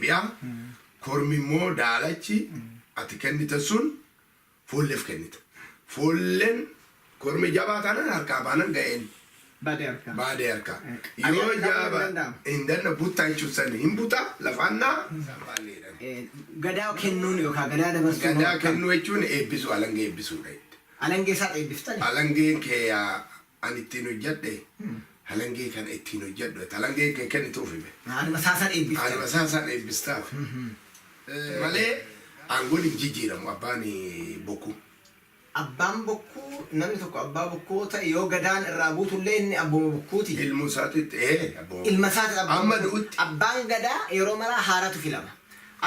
deebi'a. Kormi immoo daalachi ati kennite sun foolleef kennita. Foolleen kormi jabaa taanaan harkaa baanan ga'een. Badee harkaa. Baadee harkaa. Ani Yoo harkaa hin jaaba danda'amu. hin danda'u buttaa jechuun sani hin butaa lafaan naa baalleedhaan. Gadaa kennuun yookaan gadaa dabarsuun hoo Gadaa akkam? kennuu jechuun eebbisuu, alangee eebbisuudha. Alangee isaa eebbiftani? Alangeen kee ani ittiin hojjedhe, alangee kana ittiin hojjedhu, alangee kee kennituuf hime. Anuma isaasan eebbiftani. Anuma isaasan eebbistaaf. Malee aangoon hin jijjiiramu abbaan bokkuu. Abbaan bokkuu, namni tokko abbaa bokkuu ta'e yoo gadaan irraa buutullee inni abbuma bokkuuti. Ilmu isaatitti abbuma. Ilma isaati abbaan Amma bokkuu. du'utti. Abbaan gadaa yeroo maraa haaratu filama.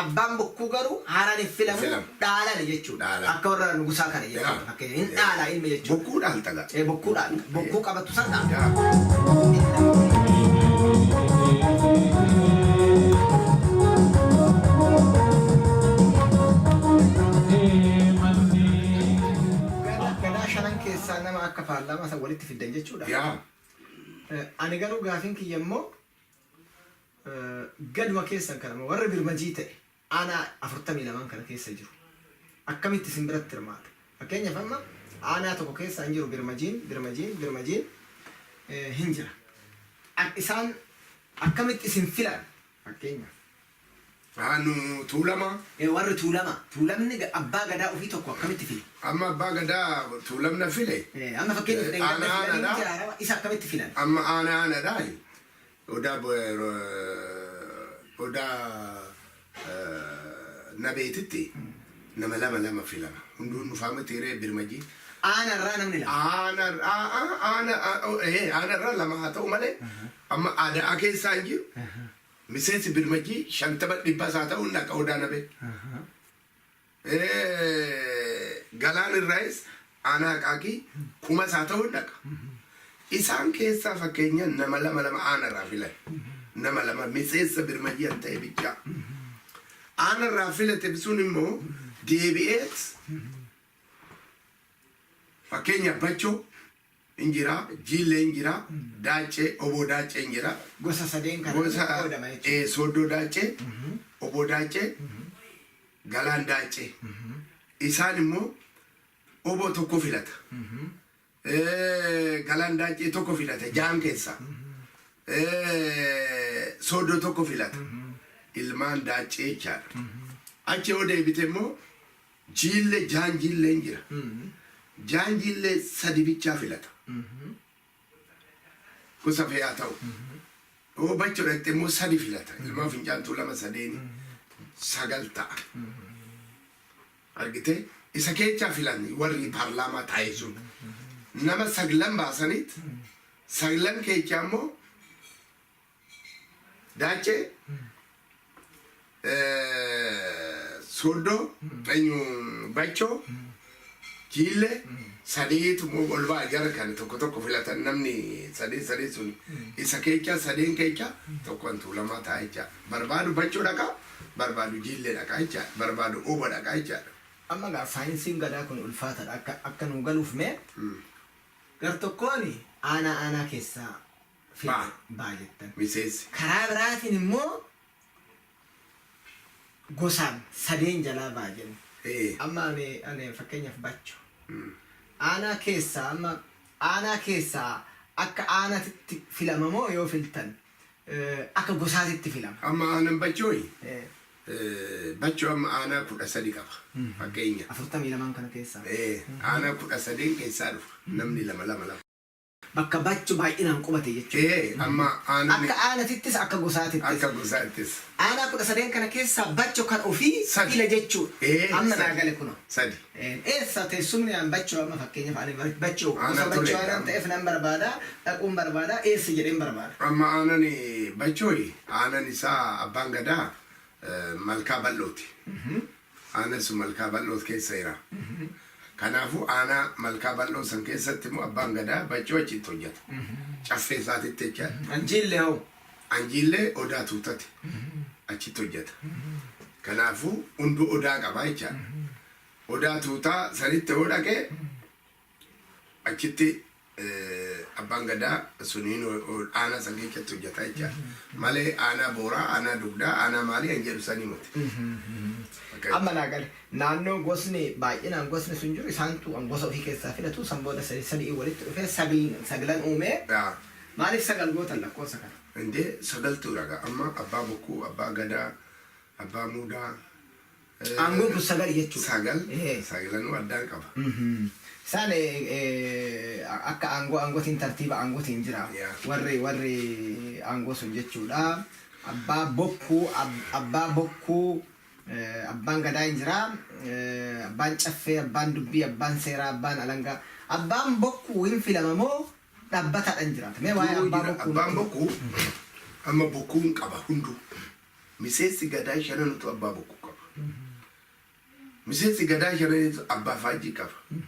Abbaan bokkuu garuu haaraan hin filamu, Filamu. dhaalani jechuudha. Dhaalan. Akka warra nugusaa kana jechuudha. Fakkeenya hin dhaala ilmi jechuudha. Bokkuu dhaalta gaa. Bokkuu dhaalta. Bokkuu qabattu san dhaala. Yaa. Gadaa shanan keessaa nama akka paarlaamaa san walitti fiddan jechuudha. Yaa. Ani garuu gaafiin kiyya immoo gaduma keessan kana warri birmajii ta'e aanaa 42 kana keessa jiru akkamitti isin biratti hirmaata? Fakkeenyaaf amma aanaa tokko keessa hin jiru birmajiin, birmajiin, birmajiin hin jira. Isaan akkamitti isin filan fakkeenyaaf? Anu Tuulama. Warri Tuulama, Tuulamni abbaa gadaa ofii tokko akkamitti file? Amma abbaa gadaa Tuulamna file. Amma fakkeenyaaf Aanaa dheengadda filanii aanaadha. jira harawa isa akkamitti filan? Amma aanaa aanaadha. Odaa odaa nabeetitti nama lama lama filama. Hunduun dhufaa miti ree birmajii. Aanarraa namni lama. Aanarraa lama haa ta'u malee amma aadaa keessaa hin jiru. Miseensi birmajii 50 dhibba isaa ta'u hin dhaqa odaa nabee. Galaan irraayis aanaa Aqaaqii kuma isaa ta'u hin dhaqa. Isaan keessaa fakkeenya nama lama lama aanarraa filan. Nama lama miseensa birmajii an ta'e bichaa. Aanarraa filate sun immoo deebi'eet fakkeenya Bachoo hin jira, Jiillee hin jira, Daaccee, Oboo Daaccee hin jira. Gosa sadeen kana Gosa qoodama jechuudha. Sooddoo Daaccee, Oboo Daaccee, Galaan Daaccee. Isaan immoo Oboo tokko filata. Galaan Daaccee tokko filata jaan keessaa. Sooddoo tokko filata. Ilmaan Daaccee jechaadha. Achi yoo deebite immoo Jiillee, jaan Jiilleen jira. Jaan Jiillee sadi bichaa filata. Gosa fe'aa ta'u. Yoo Bacho dhaqxe immoo sadi filata. Ilmaan fincaantuu lama sadeeni sagal ta'a. Argitee isa keechaa filan warri paarlaamaa taa'e sun. Nama saglan baasaniit saglan keechaa immoo Daaccee, Sooddoo, eenyu, Bachoo, Jiillee sadiitu immoo ol ba'a jara kana tokko tokko filatan namni sadeen sadeen sun isa keechaa sadeen keechaa tokko an Tuulamaa ta'a jecha. Barbaadu Bachoo dhaqaa, barbaadu Jiillee dhaqaa jecha, barbaadu Oba dhaqaa jechaadha. Amma egaa saayinsiin Gadaa kun ulfaatadha akka akka nuu galuuf mee gar tokkoon aanaa aanaa keessaa fide Ba'a. ba'a jettan. Miseensi. Karaa biraatiin immoo gosaan sadeen jalaa ba'a jenna. Amma ani fakkeenyaaf Bacho. Aanaa keessaa amma aanaa keessaa akka aanaatitti filama moo yoo filtan akka gosaatitti filama? Amma aanan Bachooyi Bacho amma aanaa 13 qaba. Fakkeenya. 42n kana keessaa. Aanaa 13 keessaa dhufa. Namni lama lama lama. Bakka Bacho baay'inaan qubate jechuudha. Ee, amma aanaan. Akka aanatittis akka gosaatittis. Akka gosaattis. Aanaa 13n kana keessaa Bacho kan ofii Sadi. fila jechuudha. Ee, Amma naa sadi. gale kunoo. Sadi. Eessa teessumni aan Bacho amma fakkeenyaaf ani Bacho gosa Aanaa Bacho Tolee. aanaan ta'eef nan barbaada, dhaquun barbaada, eessa jedheen barbaada. Amma aanan Bachooyi aanan isaa abbaan gadaa Malkaa Bal'ooti. Aanaan sun Malkaa Bal'oo keessa jira. Kanaafuu aanaa Malkaa Bal'oo san keessatti immoo abbaan gadaa Bachoo achitti hojjeta. Caffee isaatitti jechaadha. Anjiillee hoo? Anjiillee odaa tuutate achitti hojjeta. Kanaafuu hunduu odaa qaba jechaadha. Odaa tuutaa sanitti yoo dhaqe achitti Abbaan gadaa suniin aanaa san keessatti hojjetaa jechaadha. Malee aanaa Booraa, aanaa Dugdaa, aanaa maalii kan jedhu sanii miti. Amma naa gale. Naannoo gosni baay'inaan gosni sun jiru isaantu gosa ofii keessaa filatu, san booda sadii sadii walitti dhufee saglan uumee. Maaliif sagal gootan lakkoofsa kana? Indee sagaltu raga amma abbaa bokkuu, abbaa gadaa, abbaa muudaa. Aangoon kun sagal jechuudha. Sagal. Sagalanuu addaan qaba. Isaan akka aangoo aangootiin tartiiba aangootiin jira. Warri aangoo sun jechuudha. Abbaa bokkuu, abbaan gadaa hin jira. Abbaan caffee, abbaan dubbii, abbaan seeraa, abbaan alangaa. Abbaan bokkuu hin filama moo dhaabbataadhaan jiraata? Mee waa'ee abbaa bokkuu. Abbaan bokkuu amma bokkuun qaba hunduu. Miseensi gadaa shananutu abbaa bokkuu qaba. Miseensi gadaa shananiitu abbaa faajjii qaba.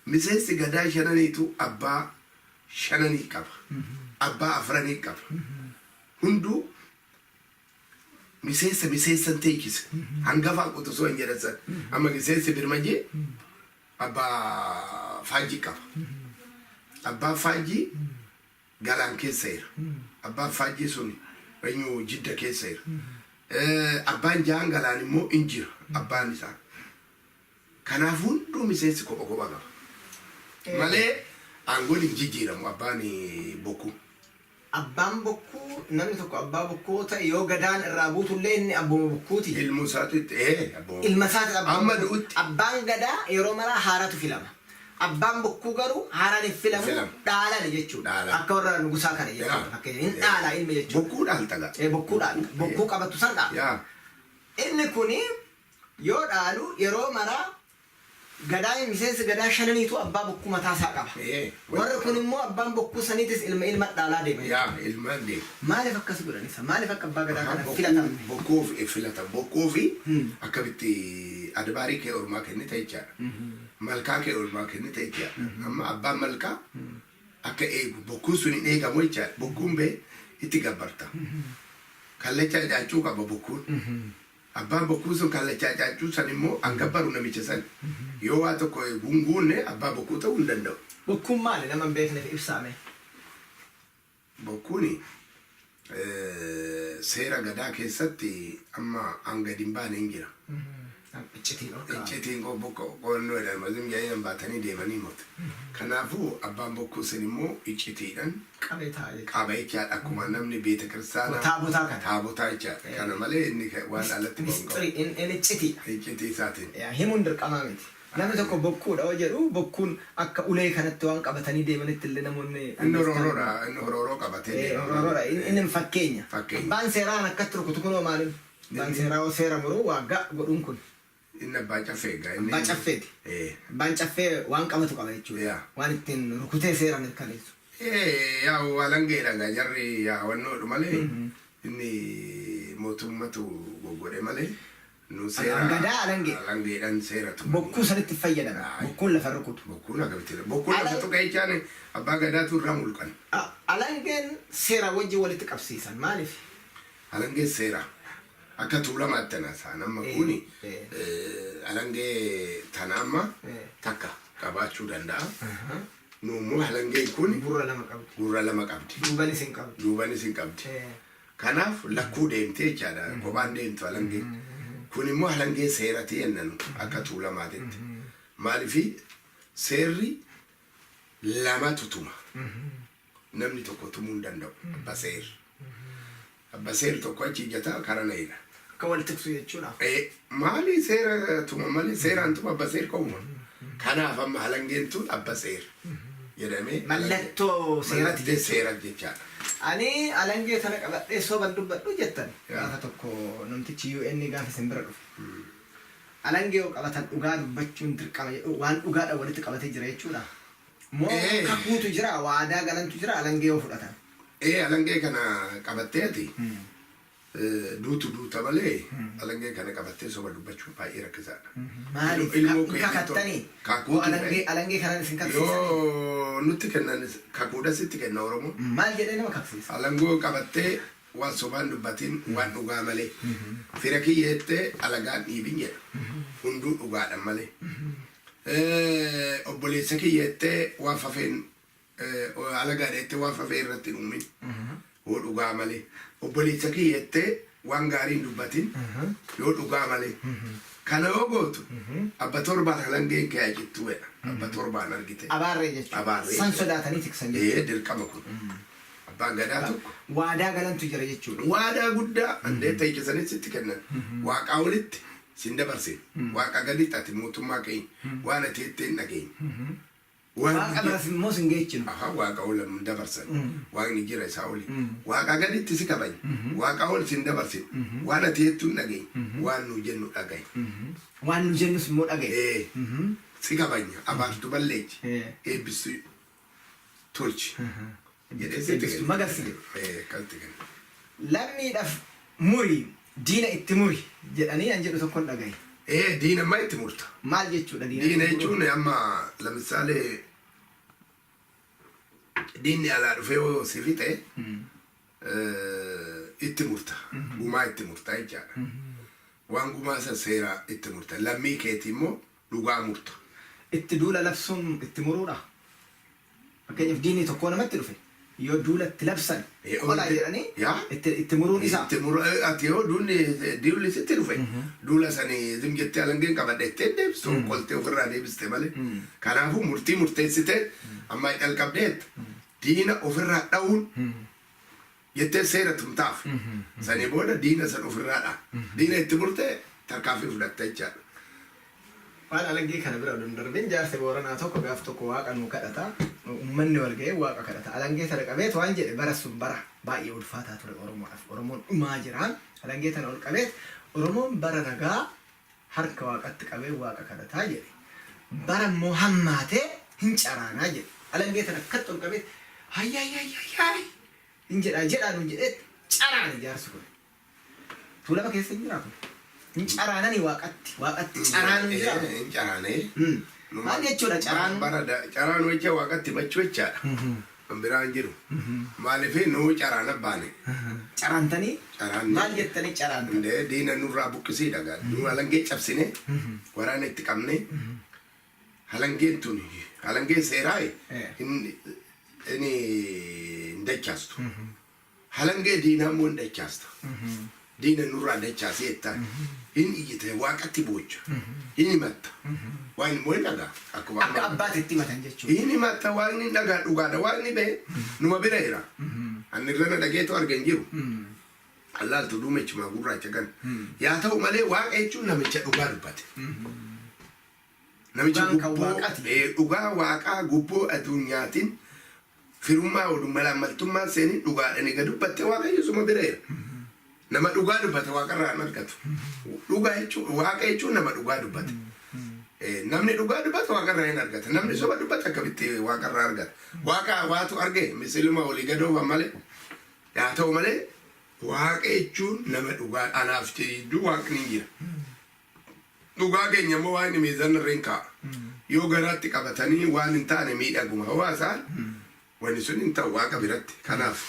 Miseensi gadaa shananiitu abbaa shananii qaba. Abbaa afranii qaba. Hunduu miseensa miseensan teechise. Hangafaa quxisoo hin jedhan san. Amma miseensi birmajii abbaa faajjii qaba. Abbaa faajjii Galaan keessa jira. Abbaan faajjii sun eenyu Jidda keessa jira. Abbaan jahan Galaan immoo hin jira abbaan isaa. Kanaaf hunduu miseensi kopha kopha qaba. Malee aangoon hin jijjiiramu abbaan bokkuu. Abbaan bokkuu, namni tokko abbaa bokkuu ta'e yoo gadaan irraa buutullee inni abbuma bokkuuti. Ilmu isaatitti abbuma. Ilma isaati abbaa Amma bokkuu. du'utti. Abbaan gadaa yeroo maraa haaratu filama. Abbaan bokkuu garuu haaraan hin filamu, Filamu. dhaalan jechuudha. Dhaalan. Akka warra nugusaa kana jechuudha. Fakkeenya hin dhaala ilmi jechuudha. Bokkuu dhaalta gaa. Bokkuu dhaala. Bokkuu qabatu san dhaala. Inni kuni yoo dhaalu yeroo maraa gadaa miseensi gadaa shananiitu abbaa bokkuu mataasaa qaba. Warri kun immoo abbaan bokkuu saniitis ilma ilma dhaalaa deema jechuudha. Yaa, ilmaan deema. Maaliif akkas godhan isa? Maaliif akka abbaa gadaa kana filatamne? Bokkuu fi filatan. Bokkuu fi akkamitti adbaarii kee ormaa kennite jechaadha. Malkaa kee ormaa kennite jechaadha. Amma abbaan malkaa akka eegu bokkuun sun hin eegamu jechaadha. Bokkuun bee itti gabbarta. Kallachaa caacuu qaba bokkuun. Abbaan bokkuu sun kallachaa caacuu san immoo an gabbaru namicha san. Yoo waa tokko gunguunne abbaa bokkuu ta'uu hin danda'u. Bokkuun maali, nama hin beekneef ibsaame? Bokkuun seera gadaa keessatti amma an gadi hin baane hin jira. Iccitiin ol kaa'ame. Iccitiin qo'annoo jedhama. Zim jedhanii baatanii deemanii mute. Kanaafuu abbaan bokkuu sun immoo iccitiidhaan Qabee taa'a jechuudha. qaba jechaadha. Akkuma namni beeta kiristaanaa. Taabotaa kana. Taabotaa jechaadha. Kana malee inni waan alatti ba'u hin qabu. Mistirii inni iccitiidha. Iccitii isaatiin. Yaa, himuun dirqamaa miti. Namni tokko bokkuudha yoo jedhu bokkuun akka ulee kanatti waan qabatanii deemanitti illee namoonni. Inni horooroodha. Inni horooroo qabatee deema. Horooroodha. Inni fakkeenya. Fakkeenya. Abbaan seeraan akkatti rukutu kunoo maaliin? Abbaan seeraa yoo seera muruu waa ga'a godhuun kun. Inni abbaa caffee egaa. Inni Abbaa caffeeti. Abbaan caffee waan qabatu qaba jechuudha. Waan ittiin rukutee seera mirkaneessu. Yaa, walangeedha gaa jarri, yaa, wannoodhu malee inni mootummatu goggodhe malee nu seera. Gadaa alangee. Alangeedhaan seeratu. Bokkuu sanitti fayyadama. Bokkuun lafa rukutu. Bokkuun akkamitti bokkuun lafa tuqa jechaan abbaa gadaatu irraa mulqan. Alangeen seera wajjin walitti qabsiisan maaliif? Alangeen seera. Akka Tuulamaatti tana isaan amma kuni alangee tana amma takka qabaachuu danda'a. Nu immoo alangeen kun Gurra lama qabdi. Gurra lama qabdi. Duubanis hin qabdi. Duubanis hin qabdi. Kanaaf lakkuu deemtee jechaadha. Kophaan deemtu alangeen. Kun immoo alangee seerati jennanu akka Tuulamaatitti. Maaliifi seerri lamatu tuma. Namni tokko tumuu hin danda'u. Abba seerri. Abba seerri tokko achi ijjata kara na'idha. Akka wal tiksu jechuudha. Maali, seera tuma malee seeraan tuma abba seer qofuma. Kanaaf amma alangeen tun abba seer jedhamee. Mallattoo seerati. Mallattoo seerati jechaadha. Ani alangee tana qabadhee soban dubbadhu jettan. Yaa. Gaafa tokko namtichi UN gaafa isin bira dhufe. Alangee yoo qabatan dhugaa dubbachuun dirqama jedhu, waan dhugaadha walitti qabatee jira jechuudha. Moo kakuutu jira, waadaa galantu jira alangee yoo fudhatan? Alangee kana qabatteeti duutu duuta malee alangee kana qabattee soba dubbachuun baay'ee rakkisaadha. Maaliif Ilmoo hin kee kakattanii? Kakuutu Yoo alangee kanaan isin kaksiisanii? Yoo nutti kennan kakuudha sitti kenna Oromoo. Maal jedhee nama kaksiisa? Alangoo qabattee waan sobaan dubbatiin, waan dhugaa malee. Fira kiyya jettee alagaan dhiibin jedha. Hunduu dhugaadha malee. Obboleessa kiyya jettee waan fafeen Alagaa jettee waan fafee irratti hin uumin. Yoo dhugaa malee. Obboleessa kee jettee waan gaarii hin dubbatin. Yoo dhugaa malee. Kana yoo gootu abba torbaan halangeen kee ajittuu jedha. Abba torbaan argite. Abaarree jechuudha. Abaarree. San sodaatanii tiksan jechuudha. Ee, dirqama kun. Abbaan gadaa tokko. Waadaa galantu jira jechuudha. Waadaa guddaa andee ta'ichisanis sitti kennan. Waaqaa olitti sin dabarsin. Waaqa gaditti ati mootummaa keenya. Waan ati jettee hin dhageenye. Waan Waaqa biras immoo sin geechinu. Aha, waaqa ol hin dabarsan. Waaqni jira isaa oli. Waaqa gaditti si kabajna. Waaqa ol sin dabarsin. Waan ati jettu hin dhageenye. Waan nu jennu dhagaye. Waan nu jennus immoo dhagaye. Ee, si kabajna. Abaartu balleechi. Eebbistu tolchi. Jedhee sitti Eebbistu kenna. magarsi jedhe. Ee, akkasitti kenna. Lammiidhaaf muri, diina itti muri jedhanii an jedhu tokkon dhagaye. Ee, diina ammaa itti murta. Maal jechuudha diina? Diina itti muruu? jechuun amma lamisaalee diinni alaa dhufee yoo si fixe itti murta. Gumaa itti murta jechaadha. Waan gumaa san seera itti murta. Lammii keetii immoo dhugaa murta. Itti duula labsuun itti muruudha. Fakkeenyaaf diinni tokko namatti dhufe yoo duula itti labsan qolaa jedhanii itti muruun isaa. Itti muru, ati yoo duulli sitti dhufe duula sani zim jettee alangeen qabadha jettee deebistu, qoltee ofirraa deebiste malee. Kanaafuu murtii murteessitee amma calqabdeetta diina ofirraa dha'uun jettee seera tumtaaf. Sanii booda diina san ofirraa dha'a. Diina itti murtee tarkaanfii fudhatta jechaadha. Waan alangee kana bira oduu darbin, jaarsi Booranaa tokko gaaf tokko waaqa nuu kadhata. Uummanni wal ga'ee waaqa kadhata. Alangee tana qabeet waan jedhe, bara sun bara baay'ee ulfaataa ture Oromoodhaaf. Oromoon dhumaa jira. Alangee tana ol qabeet, Oromoon bara nagaa harka waaqatti qabee waaqa kadhataa jedhe. Bara immoo hammaatee hin caraanaa jedhe. Alangee tana akkatti ol qabeet hayyayyayyayyay hin jedhaa jedhaa nuun jedhee caraane jaarsi kun. Tuulama keessa hin jiraatu. Hin caraananii waaqatti caraanuun jira. Hin caraanee. Maal jechuudha caraanuu? Bara caraanuu jecha waaqatti himachuu jechaadha. Kan biraa hin jiru. Maaliif nuu caraana baane. Caraantanii Caraanne. maal jettanii caraantan? Indee diina nurraa buqqisii dhagaa. Nu alangee cabsine waraana itti qabne, halangeen tun halangee seeraa hin dachaastu. Halangee diinaa immoo hin dachaasta. Diina nurraa dachaasee jettaan. Hin iyyite, waaqatti boocha. Hin himatta. Waaqni immoo hin dhagaa. Akkuma Akka abbaatti itti himatan jechuudha. Hin himatta, waaqni hin dhagaa, dhugaadha. Waaqni bee numa bira jira. Anni irra na dhageetu arga hin jiru. Allaaltu duumechuma gurraacha kan. Yaa ta'u malee waaqa jechuun namicha dhugaa dubbate. Namicha Dhugaan kan gubboo waaqaati. Dhugaa waaqaa gubboo addunyaatiin firummaa oduu malaamaltummaan seenin dhugaadhaan egaa dubbatte waaqayyo suma bira jira. Nama dhugaa dubbate waaqarraa hin argatu. Dhugaa jechuun, waaqa jechuun nama dhugaa dubbate. Namni dhugaa dubbate waaqarraa hin argata. Namni soba dubbate akkamitti waaqarraa argata? Waaqa waatu arge misiluma olii gadoofan malee. Yaa ta'u malee waaqa jechuun nama dhugaa, anaaf jidduu waaqni hin jira. Dhugaa keenya immoo waaqni miizana irra hin kaa'a. Yoo garaatti qabatanii waan hin taane miidhaguma hawaasaan wanni sun hin ta'u waaqa biratti. Kanaaf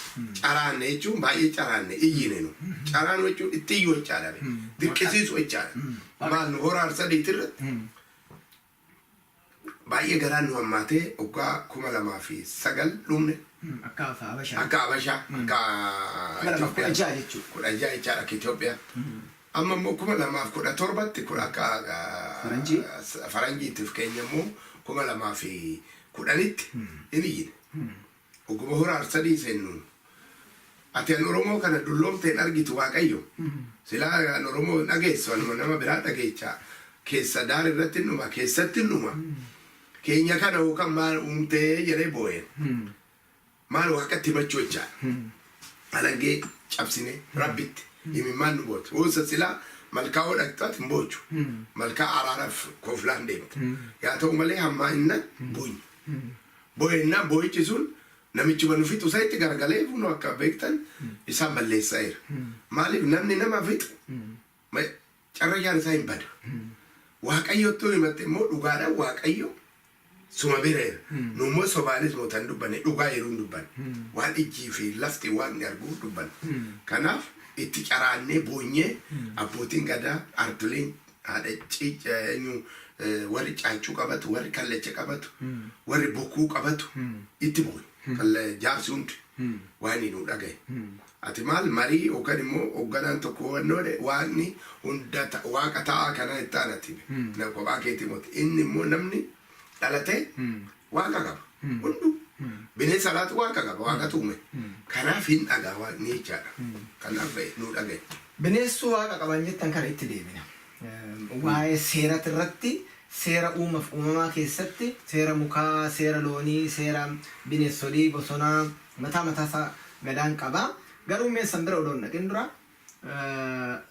caraanne jechuun baay'ee caraanne, iyyine nu. Caraanu jechuun itti iyyuu jechaadha. Dirqisiisu jechaadha. Maal nu hora Arsadiiti irratti baay'ee garaan nu hammaatee waggaa 2009 dhumne. Akka Habashaa. Akka Habashaa. Akka 2016 jechuudha. 16 jechaadha akka Itoophiyaa. Amma immoo 2017tti kun akka Faranjii? Faranjiitiif keenya immoo 2010tti hin iyyine. Oguma hora Arsadii seennu ati an Oromoo kana dulloomteen argitu Waaqayyo. Silaa an Oromoo hin dhageessu, anuma nama biraa dhageecha. Keessa daar irratti hin dhuma, keessatti hin dhuma. Keenya kana yookaan maal uumtee jedhee boo'een. Maal waaqatti himachuu jechaadha. Alangee cabsine rabbitti imimmaan nu boote. Woosa silaa malkaa hoo dhaqxu ati hin boochu. Malkaa araaraaf koflaan deemta. Yaa ta'u malee hammaa inna boonye. Boo'ennaa boo'ichi sun namichuma nu fixu isa itti garagalee nu akka beektan isaan balleessaa jira. Maaliif namni nama fixu carrayyaan isaa hin bada. Waaqayyotti himatte immoo dhugaadhaan Waaqayyo suma bira jira. Nu immoo sobaanis mootan dubbanne, dhugaa yeroo hin dubbanne. Waan ijjii fi lafti waaqni arguu dubbanne. Kanaaf itti caraannee boonyee abbootiin gadaa ardileen Haadha ciica eenyu, warri caaccuu qabatu, warri kallacha qabatu, warri bokkuu qabatu itti bu'e. Jaarsi hundi waan nu dhagaye. Ati maal marii yookaan immoo hoogganaan tokko wannoodhe, waaqni hunda waaqa ta'aa kana itti aanati. Na kophaa keetii moti. Inni immoo namni dhalatee waaqa qaba. Hunduu. Bineensa alaatu waaqa qaba. Waaqatu uume. Kanaaf hin dhagaa waaqni jechaadha. Kanaaf nu dhagaye. Bineensuu waaqa qaban jettan kana itti deebina. Waa'ee seerati irratti, seera uumaaf uumamaa keessatti, seera mukaa, seera loonii, seera bineensolii bosonaa mataa mataa isaa gadaan qaba. Garuu mee san bira odoo hin dhaqin dura,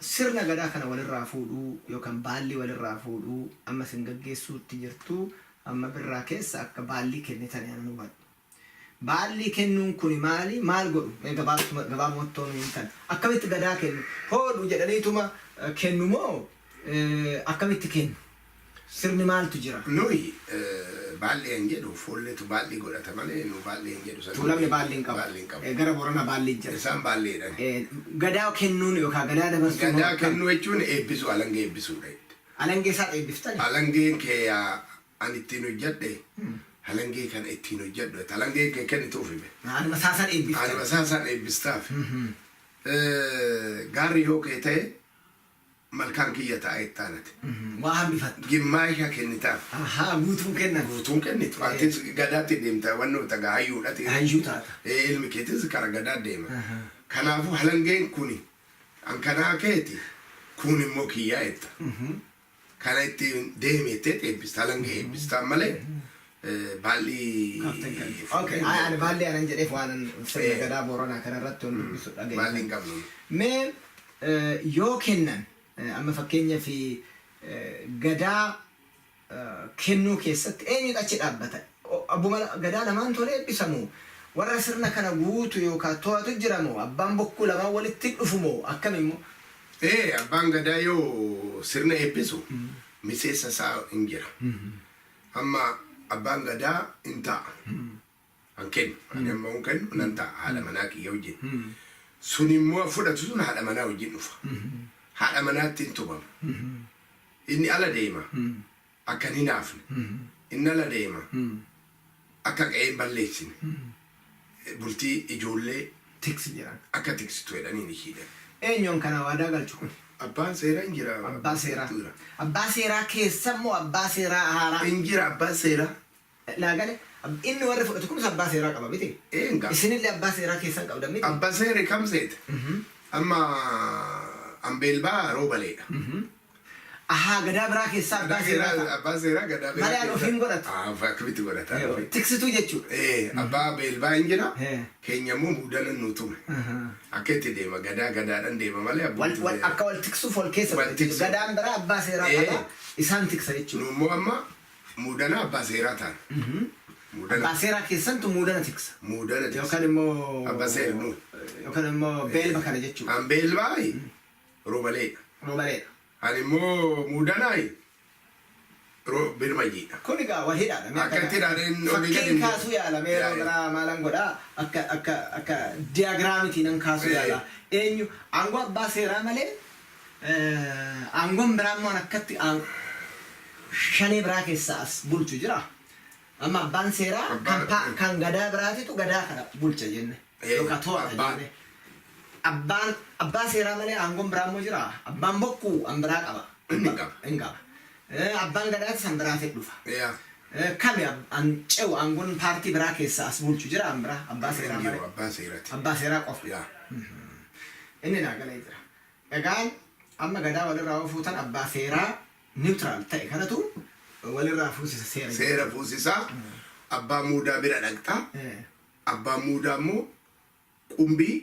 sirna gadaa kana walirraa fuudhuu yookaan baallii walirraa fuudhuu amma isin gaggeessuutti jirtu, amma birraa keessa akka baallii kennitan ani hubadhu. Baallii kennuun kuni maali? Maal godhu? Mee gabaabumatti nu himtan. Akkamitti gadaa kennu? Hoodhu jedhaniituma kennu moo akkamitti kennu? Sirni maaltu jira? Nuyi baallee hin jedhu, foolleetu baallii godhata malee nu baallee hin jedhu. Tuulamni baallii hin qabu. Baallii hin qabu. Gara Booranaa baallii jira. Isaan baalleedhaan. Gadaa kennuun yookaan gadaa dabarsuun Gadaa kennuu jechuun eebbisuu, alangee eebbisuudha. Alangee isaa eebbiftani? Alangeen kee ani ittiin hojjedhe, alangee kana ittiin hojjedhu, alangeen kee kennituuf hime. Anuma isaasan eebbiftani. Anuma isaasan eebbistaaf. Gaarri yoo kee ta'e malkaan kiyya ta'a ittaanate. Waa hambifattu. Gimmaasha kennitaaf. Ahaa, guutuun kennan. Guutuun kennitu. Atis gadaatti deemta, wannoota gaa hayyuudha. Hayyuu taata. Ilmi keetis kara gadaa deema. Kanaafuu halangeen kuni an kanaa keeti, kun immoo kiyyaa jetta. Kana ittiin deemettee eebbista, halangee eebbistaan malee baallii. Okay, ani baallee anan jedheef waan sirna gadaa Booranaa kanarratti waan dubbisu dhagaye. Baalli hin qabnu. Mee yoo kennan, amma fakkeenyaaf gadaa kennuu keessatti eenyutu achi dhaabbata? Abbuma gadaa lamaan tolee eebbisamu? Warra sirna kana guutu yookaan to'atu jira moo abbaan bokkuu lamaan walitti dhufu moo akkam immoo? Abbaan gadaa yoo sirna eebbisu miseensa isaa hin jira. Amma abbaan gadaa hin ta'a. An kennu. Ani amma hin kennu, nan ta'a haadha manaa kiyya wajjin. Sun immoo fudhatu sun haadha manaa wajjin dhufa. Haadha manaatti hin tumama. Inni ala deema. Akka hin hinaafne. Inni ala deema. Akka qe'ee hin balleessine. Bultii ijoollee Tiksi jedhan. akka tiksitu jedhanii ishiidha. Eenyuun kana waadaa galchu kun? Abbaan seeraa hin jira. Abbaa seeraa. Abbaa seeraa keessa immoo abbaa seeraa haaraa. Hin jira abbaan seeraa. Naagale, inni warri fudhatu kunis abbaa seeraa qaba miti? Eenga. Isinillee abbaa seeraa keessan qabdan miti? Abbaa seerii kam seete? Amma ambeelbaa roobaleedha. Ahaa, gadaa biraa keessaa abbaa seeraa ta'a. Abbaa seeraa gadaa biraa. Malee an ofiin godhatu. Akkamitti godhata? Tiksituu jechuudha. Abbaa beelbaa hin jira. Keenya immoo muudana nu tume. Akka itti deema, gadaa gadaadhaan deema malee abbootii Akka wal tiksuuf wal keessa. Wal tiksu. Gadaan biraa abbaa seeraa qaba. Isaan tiksa jechuudha. Nu immoo amma muudana abbaa seeraa taana. Muudana. Abbaa seeraa keessantu muudana tiksa. Muudana tiksa. Yookaan immoo Abbaa seera nu. Yookaan immoo beelba kana jechuudha. An beelbaa roobaleedha. Roobaleedha. Ani immoo muudanaayi birmajiidha. Kun egaa wal hidhaadha. Mee Akka itti hidhaadheen olii gadi Fakkiin hin kaasuu yaala. Mee yeroo biraa maalan godhaa, akka diyaagiraamitiin nan kaasuu yaala. Eenyu aangoo abbaa seeraa malee aangoon biraa immoo akkatti shanee biraa keessaa as bulchu jira. Amma abbaan seeraa kan gadaa biraatitu gadaa kana bulcha jenne. Yookaan to'ata jenne. Abbaan abbaa seeraa malee aangoon biraa immoo jira. Abbaan bokkuu an biraa qaba. Inni qaba. Inni qaba. Abbaan gadaatis an biraatiin dhufa. Kami an ce'u, aangoon paartii biraa keessaa as bulchu jira an biraa abbaa seeraa malee? Abbaa seeraati. Abbaa seeraa qofa. Yaa. Inni naa galee jira. Egaan amma gadaa walirraa yoo fuutan, abbaa seeraa neutral ta'e kanatu walirraa fuusisa seera. Seera fuusisaa, abbaa muudaa bira dhaqxaa. Abbaa muudaa immoo qumbii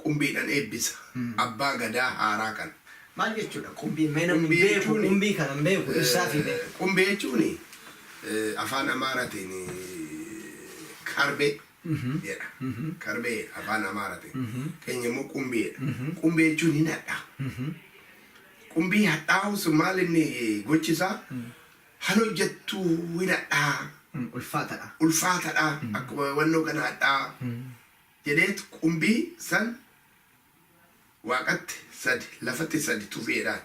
qumbiidhaan eebbisa. Abbaa gadaa haaraa kana. Maal jechuudha qumbii? Mee namni Qumbii beeku qumbii kana hin beeku, ibsaa fi beeku. Qumbii jechuun afaan Amaaraatiin karbee jedha. Karbee afaan Amaaraatiin. Keenya immoo qumbiidha. Qumbii jechuun hin hadhaa. Qumbii hadhaa'u sun maal inni gochisaa? Han hojjettuu hin hadhaa. Ulfaatadha. Ulfaatadha. Akkuma wannoo kana hadhaa. Jedheetu qumbii san waaqatti Sadi lafatti sadi tufeedhaan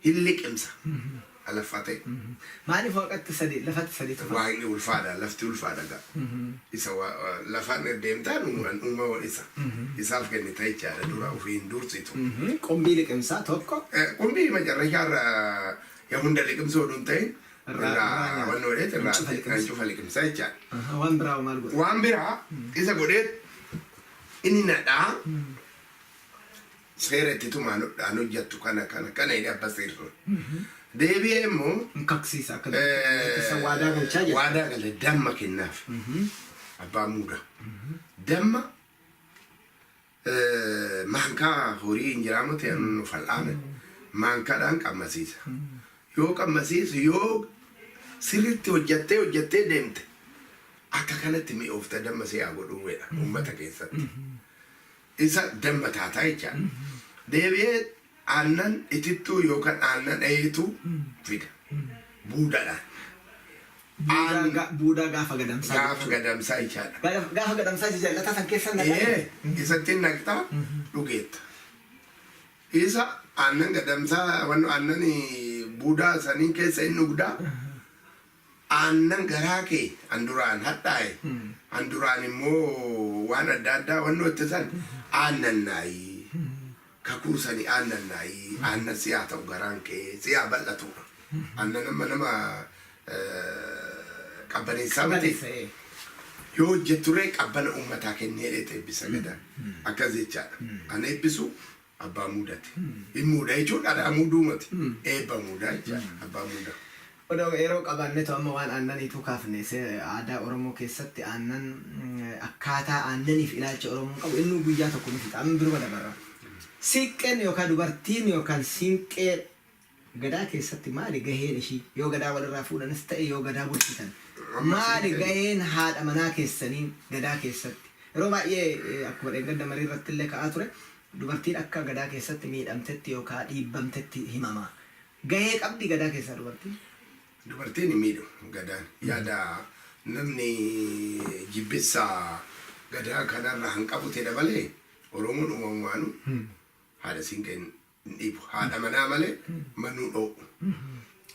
hin liqimsa alaffate. Maaliif waaqatti sadi lafatti sadi tufa? Waaqni ulfaadha, lafti ulfaadha ga'a. Isa lafaan deemtaan uumama isa. Isaaf kennita jechaadha, dura ofii hin dursitu. Qumbii liqimsaa tokko. Qumbii macarrashaarra yaa hunda liqimsuu oduu hin ta'in Irraa irraa nyaata. wanni godheet irraa Cufa liqimsa. Cufa liqimsaa jechaadha. Waan biraa maal godha? Waan biraa isa godheet inni nadhaa seera itti tumaan hodhaan hojjettu kana kana kana jedhee abba seerri. Deebi'ee immoo Hin kaksiisa akka isa waadaa galchaa jedha. Waadaa gale, damma kennaaf. Abbaan muudaa. Damma maankaa horii hin jiraamu ta'e nu fal'aana. Maankaadhaan qammasiisa. Yoo qammasiisu, yoo sirriitti hojjattee hojjattee deemte, akka kanatti mi'oofta, damma si haa godhuu jedha uummata keessatti. Isa damma taataa jechaadha. Deebi'ee aannan itittuu yookaan aannan dheetuu fida. Buudaadhaan. Buudaa gaafa gadamsaa. Gaafa gadamsaa jechaadha. Gaafa gadamsaa isa jallataa san keessa naqaa. Ee, isatti naqxaa dhugeetta. Isa aannan gadamsaa wanno aannan buudaa saniin keessa inni dhugdaa. Aannan garaa kee an duraan hadhaa'e, an duraan immoo waan adda addaa wannoo itti san aannan naayii. Kakuu sani aannan naayii, aannan si haa ta'u, garaan kee si haa bal'atudha. Aannan amma nama qabbaneessaa miti. Qabbaneessa, ee. Yoo hojjetturee qabbana uummataa kennee dheete eebbisa Gadaan. Akkas jechaadha. An eebbisu abbaa muudate. Hin muuda jechuun dhadhaa muuduu miti. Eebba muudaa jechaadha abbaa muudaa. Odoo yeroo qabaannetu amma waan aannaniitu kaafne, aadaa Oromoo keessatti aannan, akkaataa aannaniif ilaalcha Oromoon qabu innuu guyyaa tokko nu fixa, amma biruma dabarra. Siiqqeen yookaan dubartiin yookaan siinqee Gadaa keessatti maali gaheen ishii? Yoo Gadaa walirraa fuudhanis ta'e yoo Gadaa bulchitan, Amma maali siinqeen gaheen haadha manaa keessanii Gadaa keessatti? Yeroo baay'ee akkuma dheengadda marii irratti illee ka'aa ture, dubartiin akka Gadaa keessatti miidhamtetti yookaan dhiibbamtetti himama. Gahee qabdi Gadaa keessaa dubartiin? Dubartiin hin miidhu Gadaan. Yaada namni jibbissa Gadaa kanarra hin qabu ta'e malee, Oromoon uumamumaanuu haadha siinqee hin dhiibu. Haadha manaa malee manuu dho'u.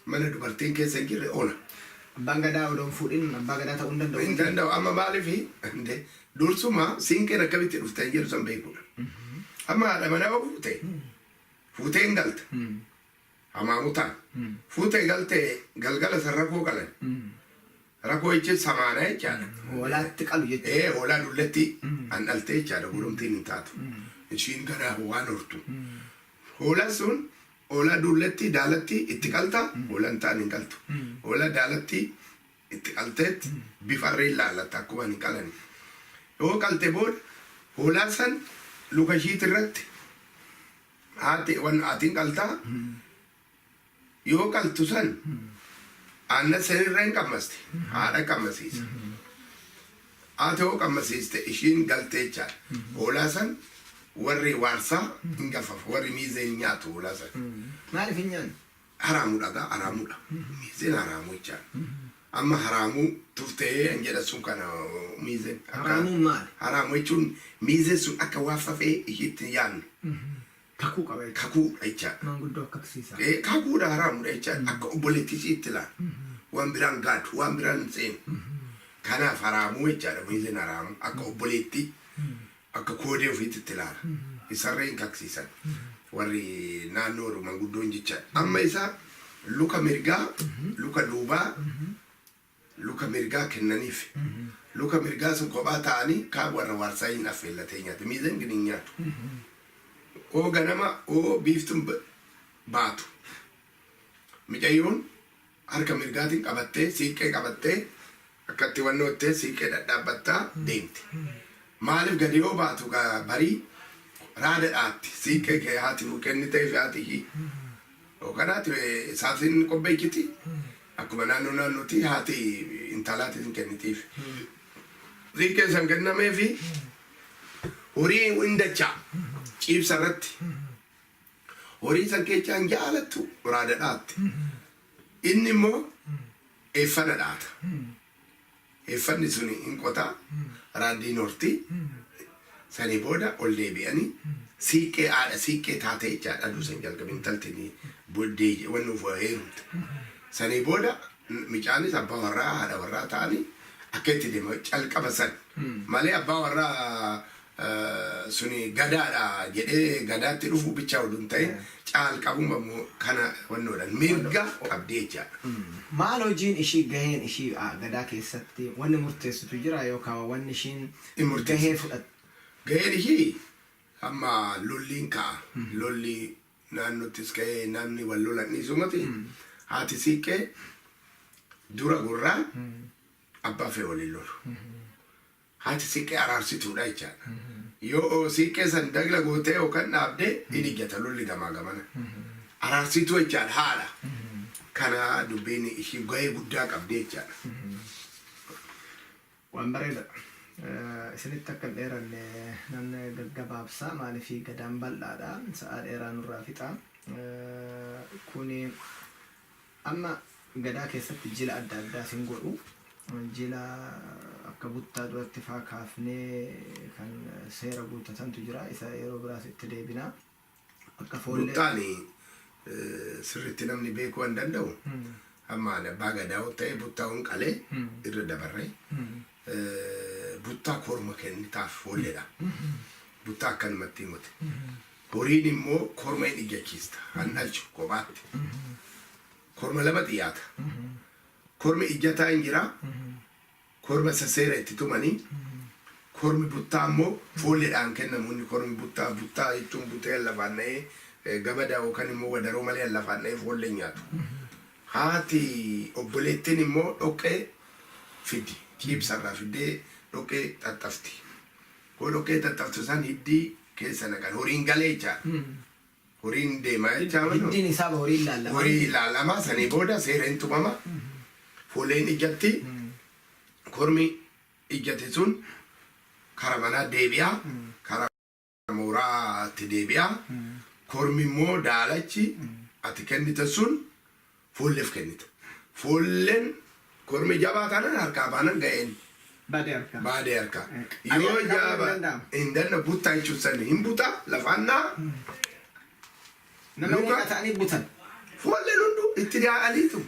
Mana dubartiin keessa hin jirre ona. Abbaan Gadaa odoo hin fuudhin abbaa Gadaa ta'uu hin danda'u. Hin danda'u. Amma maaliifi dursuma siinqeen akkamitti dhufte hin jedhu san beekuudha. Amma haadha manaa yoo fuute, fuutee hin galta. Hamaamutaan. Fuutee galtee galgala san rakoo qalan. Rakoo jechuun samaana jechaadha. Hoolaatti qalu jechuudha. Ee, hoolaa dulletti an dhaltee jechaadha, goromtiin hin taatu. Ishiin gara waan hortu. Hoolaan sun hoolaa dulletti daalatti itti qalta, hoolaan ta'an hin qaltu. Hoolaa daalatti itti qalteet bifa irra ilaalatta akkuma hin qalani. Yoo qalte booda hoolaa san luka ishiit irratti haati wan atiin qaltaa, yoo qaltu san aannan sanirra hin qammasti, haadha qammasiisa. Haati yoo qammasiiste ishiin galtee jechaadha. Hoolaa san warri waarsaa hin gafafu, warri miizee hin nyaatu hoolaa san. Maaliif hin nyaanne? Haraamuudha gaa, haraamuudha. Miizeen haraamuu jechaadha. Amma haraamuu tuftee hin jedhan sun kana miizeen. Haraamuun maali? Haraamuu jechuun miizeen sun akka waa fafee ishiitti hin yaadne. Kakuu qaba jechuudha. Kakuudha jechaadha. Maanguddoo akkaksiisa. Kakuudha, haraamuudha jechaadha. Akka obboleettii ishiitti ilaala. Waan biraan gaadu, waan biraan hin seenu. Kanaaf haraamuu jechaadha. Miizeen haraamuu akka obboleettii, akka koodee ofiitti itti ilaala. Isarree hin kaksiisan. Warri naannoo jiru manguddoon jechaadha. Amma isa luka mirgaa, luka duubaa, luka mirgaa kennaniif. Luka mirgaa sun kophaa ta'anii kaan warra waarsaa hin affeellatee nyaata. Miizeen gin hin nyaatu. Oo ganama oo biiftuun baatu. Micayyoon harka mirgaatiin qabattee, siiqqee qabattee, akkatti wannoottee siiqqee dhadhaabbattaa deemti. Maaliif gadi yoo baatu barii raada dhaatti siiqqee kee haati kennitee fi haati ishii. Yookaan haati isaatiin qopheessiti, akkuma naannoo naannootti haati intalaatiin kennitiif. Siiqqee san kennameefi horii hin dachaa ciibsa irratti. Horii san keessaa hin jaalattu raada dhaatti. Inni immoo eeffana dhaata. Eeffanni suni hin qotaa, raaddiin horti. Sanii booda ol deebi'anii siiqqee haadha siiqqee taatee jechaadha aduu san jalqabe intalti booddee wanni of heerumte. Sanii booda micaanis abbaa warraa haadha warraa ta'anii akka itti deema calqaba san malee abbaa warraa suni gadaadha jedhee gadaatti dhufuu bichaa oduu hin ta'in caalqabuma kana wannoodhaan mirga qabdi jechaadha. Maal hojiin ishii, gaheen ishii gadaa keessatti wanni murteessitu jira yookaan wanni ishiin Hin murteessitu. gahee fudhattu? Gaheen ishii amma lolliin ka'a. Lolli naannottis ka'ee namni wal lolan dhiisumati haati siiqqee dura gurraan abbaa fee waliin lolu. Haati siiqqee araarsituudha jechaadha. Yoo siiqqee san dagla gootee yookaan dhaabdee hin ijjata lolli gamaa gamana. Araarsituu jechaadha haadha. Kana dubbiin ishii gahee guddaa qabdi jechaadha. Waan bareeda. Isinitti akka hin dheeranne namni gaggabaabsaa, maaliif gadaan bal'aadha, sa'a dheeraa nurraa fixa. Kuni amma gadaa keessatti jila adda addaa sin godhu. Jila akka buttaa duratti faa kaafnee kan seera guuttatantu jira. Isa yeroo biraas itti deebina. Akka foollee. Buttaan sirriitti namni beekuu hin danda'u. Amma ani abbaa gadaa yoo ta'e buttaa hun qalee irra dabarree buttaa korma kennitaaf foolleedha. Buttaa akkanumatti himute. Horiin immoo korma hin ijjachiista. Han dhalchu kophaatti. Korma lama xiyyaata. Kormi ijjataa hin jira. Korma isa seera itti tumanii. Kormi buttaa immoo foolleedhaan kennamu. Inni kormi buttaa, buttaa jechuun butee lafaan na'ee gamada yookaan immoo wadaroo malee lafaan na'ee foollee nyaatu. Haati obboleettiin immoo dhoqqee fiddi. Ciibsarraa fiddee dhoqqee xaxxafti. Koo dhoqqee xaxxaftu san hiddii keessa naqan. Horiin galee jechaadha. Horiin deemaa jechaa. Hiddiin isaa horiin laalama. Horii ilaalama, sanii booda seera hin tumama. Foolleen ijjatti, kormi ijjate sun kara manaa deebi'a. Kara mooraatti deebi'a. Kormi immoo daalachi ati kennite sun foolleef kennita. Foolleen kormi jabaa taanaan harkaa baanan ga'een. Badee harkaa. Baadee harkaa. Ani Yoo harkaa hin jaba danda'amu. Hin danda'u buttaa jechuun sani hin buta lafaan naa. Nama Luka. meeqa ta'anii butan? Foolleen hunduu itti yaa'aniitu.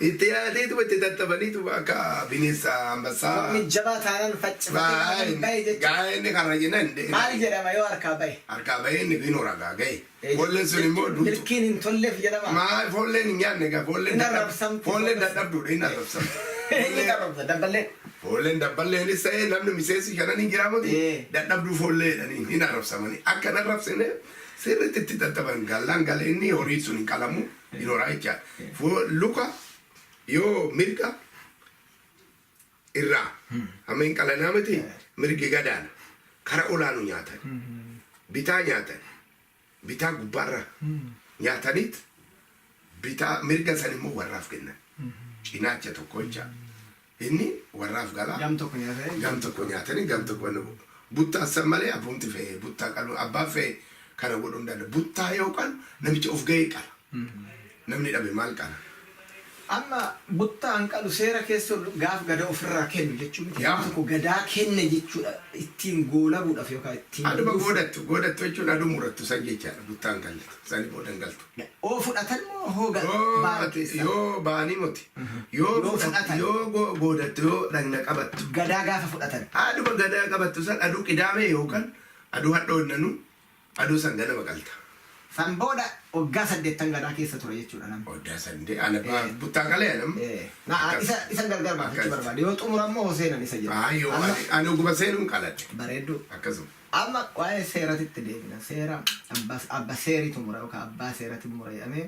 Itti yaa'aniitu itti tattabaniitu akka bineensa ambassaa. Kormi jabaa taanaan faccifatee bahe jechuudha. Gaa'ee inni karra jennan. Maal jedhama yoo harkaa bahe? Harkaa bahee inni hin horagaa ga'e. Foolleen sun immoo duutu. Milkiin hin tolleef jedhama. Maal foolleen hin nyaanne egaa foolleen Hin arrabsamti. Foolleen dadhabduudha, hin arrabsamti. Inni qarrabsa dabballee. Foolleen dabballeen ta'ee namni miseensi shanan hin jiraamuti. Dadhabduu foollee jedhanii hin arrabsamanii. Akka hin arrabsine sirriitti itti tattaban gallaan galee inni horii sun hin qalamu, hin horaa jechaadha. Luka yoo mirga irraa amma hin qalanaa miti, mirgi gadaana kara olaanu nyaatan, bitaa nyaatan, bitaa gubbaarra nyaataniit bitaa mirga san immoo warraaf kennan, cinaacha tokko jecha inni warraaf galaa. Gam tokko nyaatanii. Gam tokko nyaatanii gam tokko wanni buttaa san malee abbumti fe'ee buttaa qalu, abbaan fe'ee kana godhuu hin danda'u. Buttaa yoo qalu namicha of ga'ee qala. Namni dhabe maal qala? Amma buttaan qalu seera keessa gaaf gadaa ofirraa kennu jechuun miti. Yaa. Namni tokko gadaa kenne jechuudha ittiin goolabuudhaaf yookaan ittiin. Aduma goodattu, goodattu jechuun aduu murattu san jechaadha buttaan galtu. Sani booda hin galtu. Oo fudhatan moo hoo Yoo ba'an keessa? Yoo ba'anii moti. Yoo Yoo fudhatan. Yoo goodattu, yoo dhagna qabattu. Gadaa gaafa fudhatan. Aduma gadaa qabattu san aduu qidaamee yookaan aduu hadhoonnanu aduu san ganama qalta. San booda waggaa 80 gadaa keessa ture jechuudha namni. Oddaa sandee ana buttaa qalee nam. Na isa gargar baafachuu barbaade. Yoo xumuran moo seenan isa jedha. Ayyoo, Amma ani oguma seenuun qaladhe. Bareedduu. Akkasuma. Amma waa'ee seeratitti deebina. Seera abba seeritu mura yookaan abbaa seerati mura jedhamee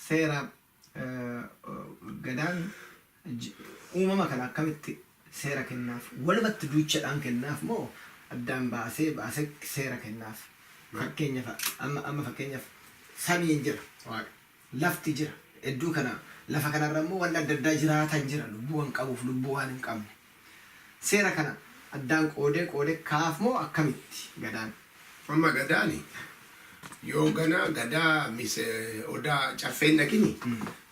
seera gadaan uumama kana akkamitti seera kennaaf? Walumatti duuchadhaan kennaaf moo addaan baasee baasee seera kennaaf? Fakkeenyaaf amma fakkeenyaaf samiin jira, waaqa, lafti jira. Hedduu kana lafa kanarra immoo wanni adda addaa jiraatan jira, lubbuu waan qabuuf lubbuu waan hin qabne. Seera kana addaan qoodee qoodee kaaf moo akkamitti gadaan? Amma gadaani yoo gana gadaa mise odaa caffeen dhaqini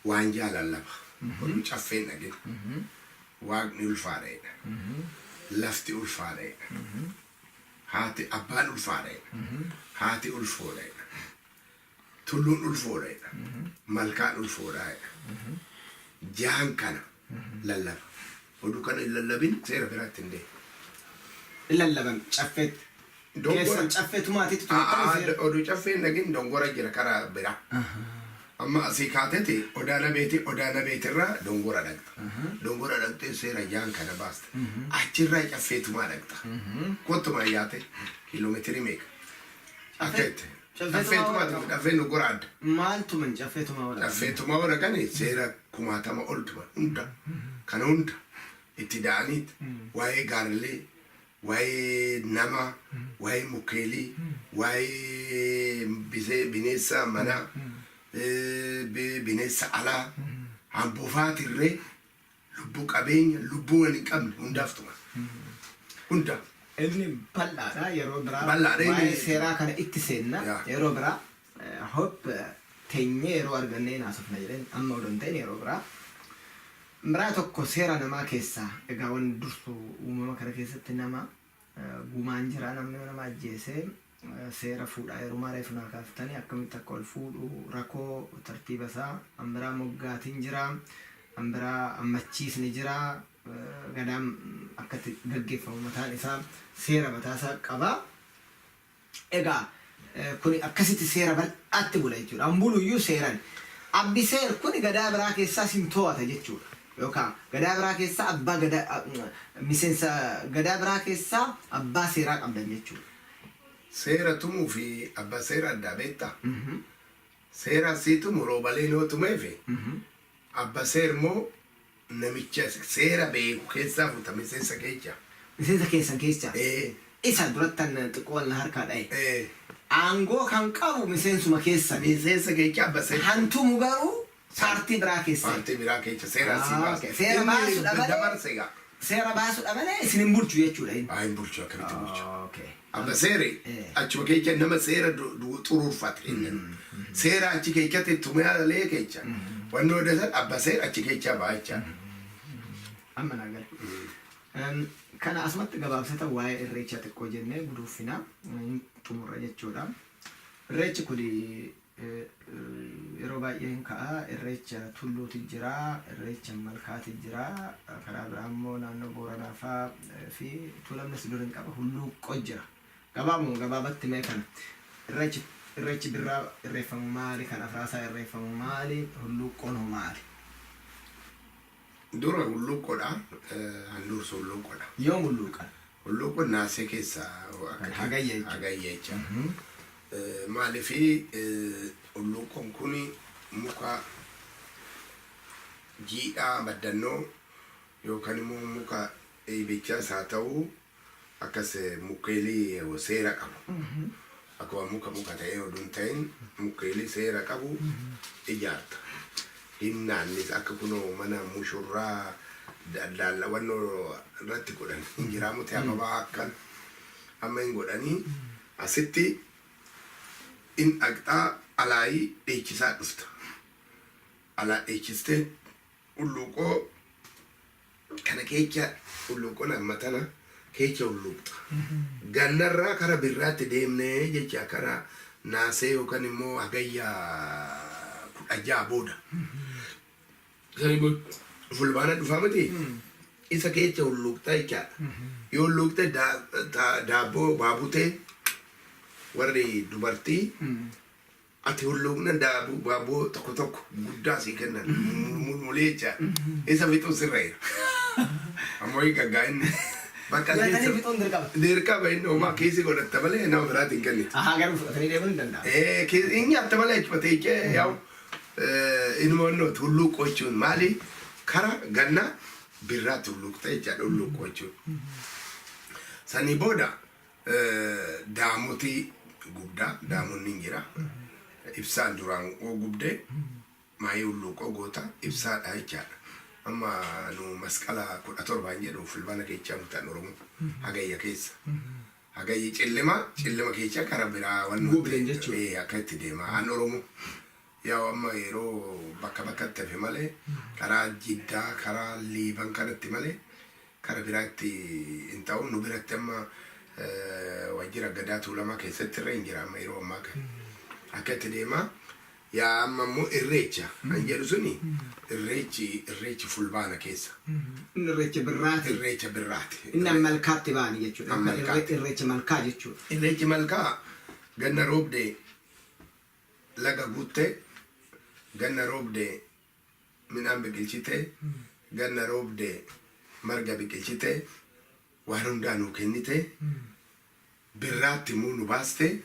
waan jaalallaba. Oduu caffeen dhaqini. Waaqni ulfaadha. Lafti ulfaadha. Haati abbaan ulfaadha jedha. Haati ulfoodha jedha. Tulluun ulfoodha jedha. Malkaan ulfoodha jedha. Jahan kana lallaba. Oduu kana hin lallabin seera biraatti hin deemu. Lallaban caffeetti. Keessan caffee tumaatiitti tumattanii seera. Oduu caffee hin dhagin dongora jira karaa biraa. Amma asii kaateti Odaa Nabeeti, Odaa Nabeetirraa dongora dhaqxa. Dongora dhaqxee seera jahan kana baasta. Achirraa caffee tumaa dhaqxa. Kottuma yaate kiiloomeetirii meeqa? Akka itti. Caffee Caffee tumaa tumaa caffeen dongora adda. Maal tuman caffee tumaa wala? Caffee tumaa warra kani seera kumaatama ol tuman hunda. Kana hunda itti da'aniit waa'ee gaarlee, waa'ee namaa, waa'ee mukeelii, waa'ee bineensa manaa, bineensa alaa, hambofaatirree lubbuu qabeenya, lubbuu wal hin qabne hundaaf tuman. Hunda. Inni bal'aadha yeroo biraa. Bal'aadha inni. Waa'ee seeraa kana itti seenna yeroo biraa. Hope teenyee yeroo argannee naasofna jedheen amma odoo hin ta'in yeroo biraa. Biraa tokko seera namaa keessaa egaa wanni dursu uumama kana keessatti nama gumaan jira, namni nama ajjeesee seera fuudhaa heerumaa reefu naa kaaftanii akkamitti akka ol fuudhu rakoo tartiiba isaa, an biraa moggaatiin jira, an biraa ammachiisni jira, gadaan akkatti gaggeeffamu mataan isaa seera mataa isaa qaba. Egaa kuni akkasitti seera bal'aatti bula jechuudha. An buluyyuu seeran. Abbi seer kuni gadaa biraa keessaas hin to'ata jechuudha. Yookaan gadaa biraa keessaa abbaa gadaa, miseensa gadaa biraa keessaa abbaa seeraa qabdan jechuudha. Seera tumuu fi abbaa seera addaa beektaa? Seera sii tumu roobaleen yoo tumeefi abba seer immoo namicha seera beeku keessaa fuuta miseensa keessa. Miseensa keessan keessaa. Ee. Isa durattan xiqqoo wal na harkaa dha'e. Ee. Aangoo kan qabu miseensuma keessan. Miseensa keessa abba seera. Hantumu garuu paartii biraa keessa. Paartii biraa keessa seera sii baasa. Seera baasuudha malee. Dabarse egaa. Seera baasuudha malee isin hin bulchu jechuudha inni. Haa, hin bulchu, akkamitti bulchu? Okay. Abba seeri achuma keessa nama seera xuruurfate inni. Seera achi keessatti tumaalee keessa. Wanni odeessan abba seera achi keessaa ba'a jechaadha. Amma naa gale. Kana asumatti gabaabsata waa'ee irreechaa xiqqoo jennee guduuffinaa xumurra jechuudha. Irreechi kun yeroo baay'ee hin ka'a. Irreecha tulluuti jira, irreecha malkaati jira, karaa biraa immoo naannoo Booranaa fa'aa fi Tuulamnis dur hin qaba, hulluuqqoo jira. Gabaabuma gabaabatti mee kana irreechi birraa irreeffamu maali? Kan afraasaa irreeffamu maali? Hulluuqqoon hoo maali? Dura hulluuqqoodha. Handhuursu hulluuqqoodha. Yoom hulluuqan? Hulluuqqoon naasee keessa akka Hagayya jechuudha. Hagayya jechuudha. Maaliifi hulluuqqoon kun muka jiidhaa baddannoo yookaan immoo muka eebichaas haa ta'u akkas mukeelii seera qabu. Akkuma muka muka ta'ee oduu hin ta'in mukeelii seera qabu ijaarta. Hinnaannis akka kunoo mana mushurraa daallawannoo irratti godhan hin jiraamuti ababaa akkan amma hin godhanii asitti in dhaqxaa alaayii dheechisaa dhufta. Alaa dheechistee hulluuqoo kana keessa hulluuqoon amma tana keessa hulluuqxa. Gannarraa kara birraatti deemnee jecha kara naasee yookaan immoo hagayya 16 booda. Sanii booda fulbaana dhufaa miti? Isa keessa hulluuqxa jechaadha. Yoo hulluuqxe daabboo baabutee warri dubartii ati hulluuqna daabuu baaboo tokko tokko guddaa sii kennan mulmulee jechaadha. Isa fixuun sirra jira. Ammoo hin gaggaa inni. Bakka Nyaatanii keessa fixuun dirqama. Dirqama inni homaa kiisii godhatta malee nama biraatiin kennitu. Ahaa, garuu fudhatanii deemuun hin danda'amu. Hin nyaatta malee achuma teechee yaa'u inuma wannooti hulluuqqoo jechuun maali? Kara ganna birraatti hulluuqxa jechaadha hulluuqqoo jechuun. Sanii booda daamotii gubdaa, daamonni hin jira. Ibsaan duraan oo gubdee maayii hulluuqoo goota ibsaadha jechaadha. Amma nu masqala 17 jedhu fulbaana keechaa mutaan Oromoo hagayya keessa. Hagayyi cillima cillima keessa kara biraa waan Gubdeen jechuudha. Akka itti deema an Oromoo. Yaa'u amma yeroo bakka bakkatti hafe malee karaa Jiddaa karaa Liiban kanatti malee kara biraatti hin ta'u, nu biratti amma Waajjira Gadaa Tuulamaa keessatti irra hin jira amma yeroo ammaa kana. Akka itti deemaa yaa amma immoo irreecha kan jedhu suni irreechi Fulbaana keessa. Inni irreecha birraati. Irreecha birraati. Inni malkaatti ba'ani jechuudha. Amma malkaatti. Irreecha malkaa jechuudha. Irreechi malkaa ganna roobdee laga guuttee, ganna roobdee midhaan biqilchitee, ganna roobdee marga biqilchitee, waan hundaa nuu kennite, birraatti immoo nu baaste,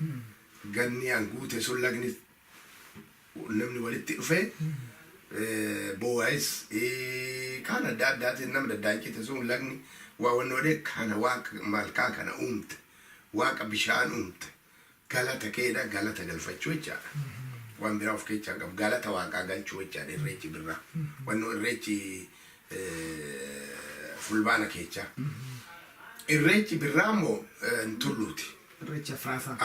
ganni an guute sun lagni namni walitti dhufe boo'as kaan adda addaatiin nama daddaancite sun lagni waa wannoodhe kana waaqa malkaa kana uumte, waaqa bishaan uumte, galata keedha, galata galfachuu jechaadha. Waan biraa of keessaa qabu galata waaqaa galchuu jechaadha irreechi birraa. Wannoo irreechi Fulbaana keessa. Irreechi birraa immoo tulluuti. Irreecha Afraasaa.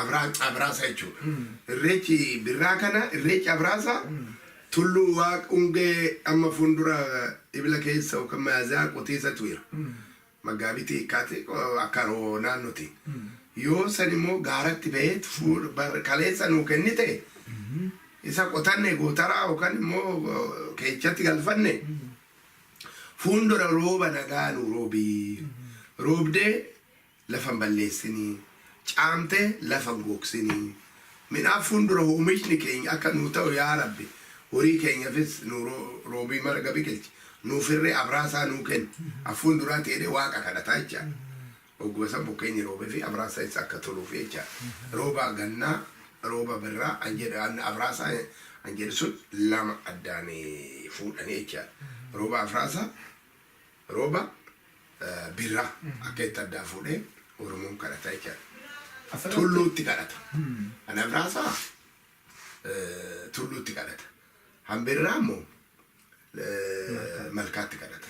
Abraasa jechuudha. Irreechi birraa kana, irreechi Abraasa tulluu waaqa ungee amma fuuldura ibila keessa yookaan maazaa qotiisatu jira. Maggaabitii kaate akka naannoti. Yoo san immoo gaaratti bahee kaleessa nuu kennite isa qotanne gootaraa yookaan immoo keechatti galfanne fuuldura rooba nagaa nu roobii. Roobdee lafa hin balleessinii. Caamtee lafa hin gogsinii. Midhaan fuuldura oomishni keenya akka nuu ta'u yaa Rabbi. Horii keenyaafis nu roobii marga biqilchi. Nuufirree abraasaa nuu kenni. Afuun duraa ta'ee waaqa kadhataa jechaadha. Ogguma san bokkeenyi roobee fi abraasaa isa akka toluuf jechaadha. Rooba gannaa, rooba birraa an jedhu abraasaa an jedhu sun lama addaan fuudhanii jechaadha. Rooba abraasaa, rooba birraa akka itti addaan fuudhee Oromoon kadhata jechaadha. Tulluutti kadhata. Kan abraasaa tulluutti kadhata. Hambirraa immoo malkaatti kadhata.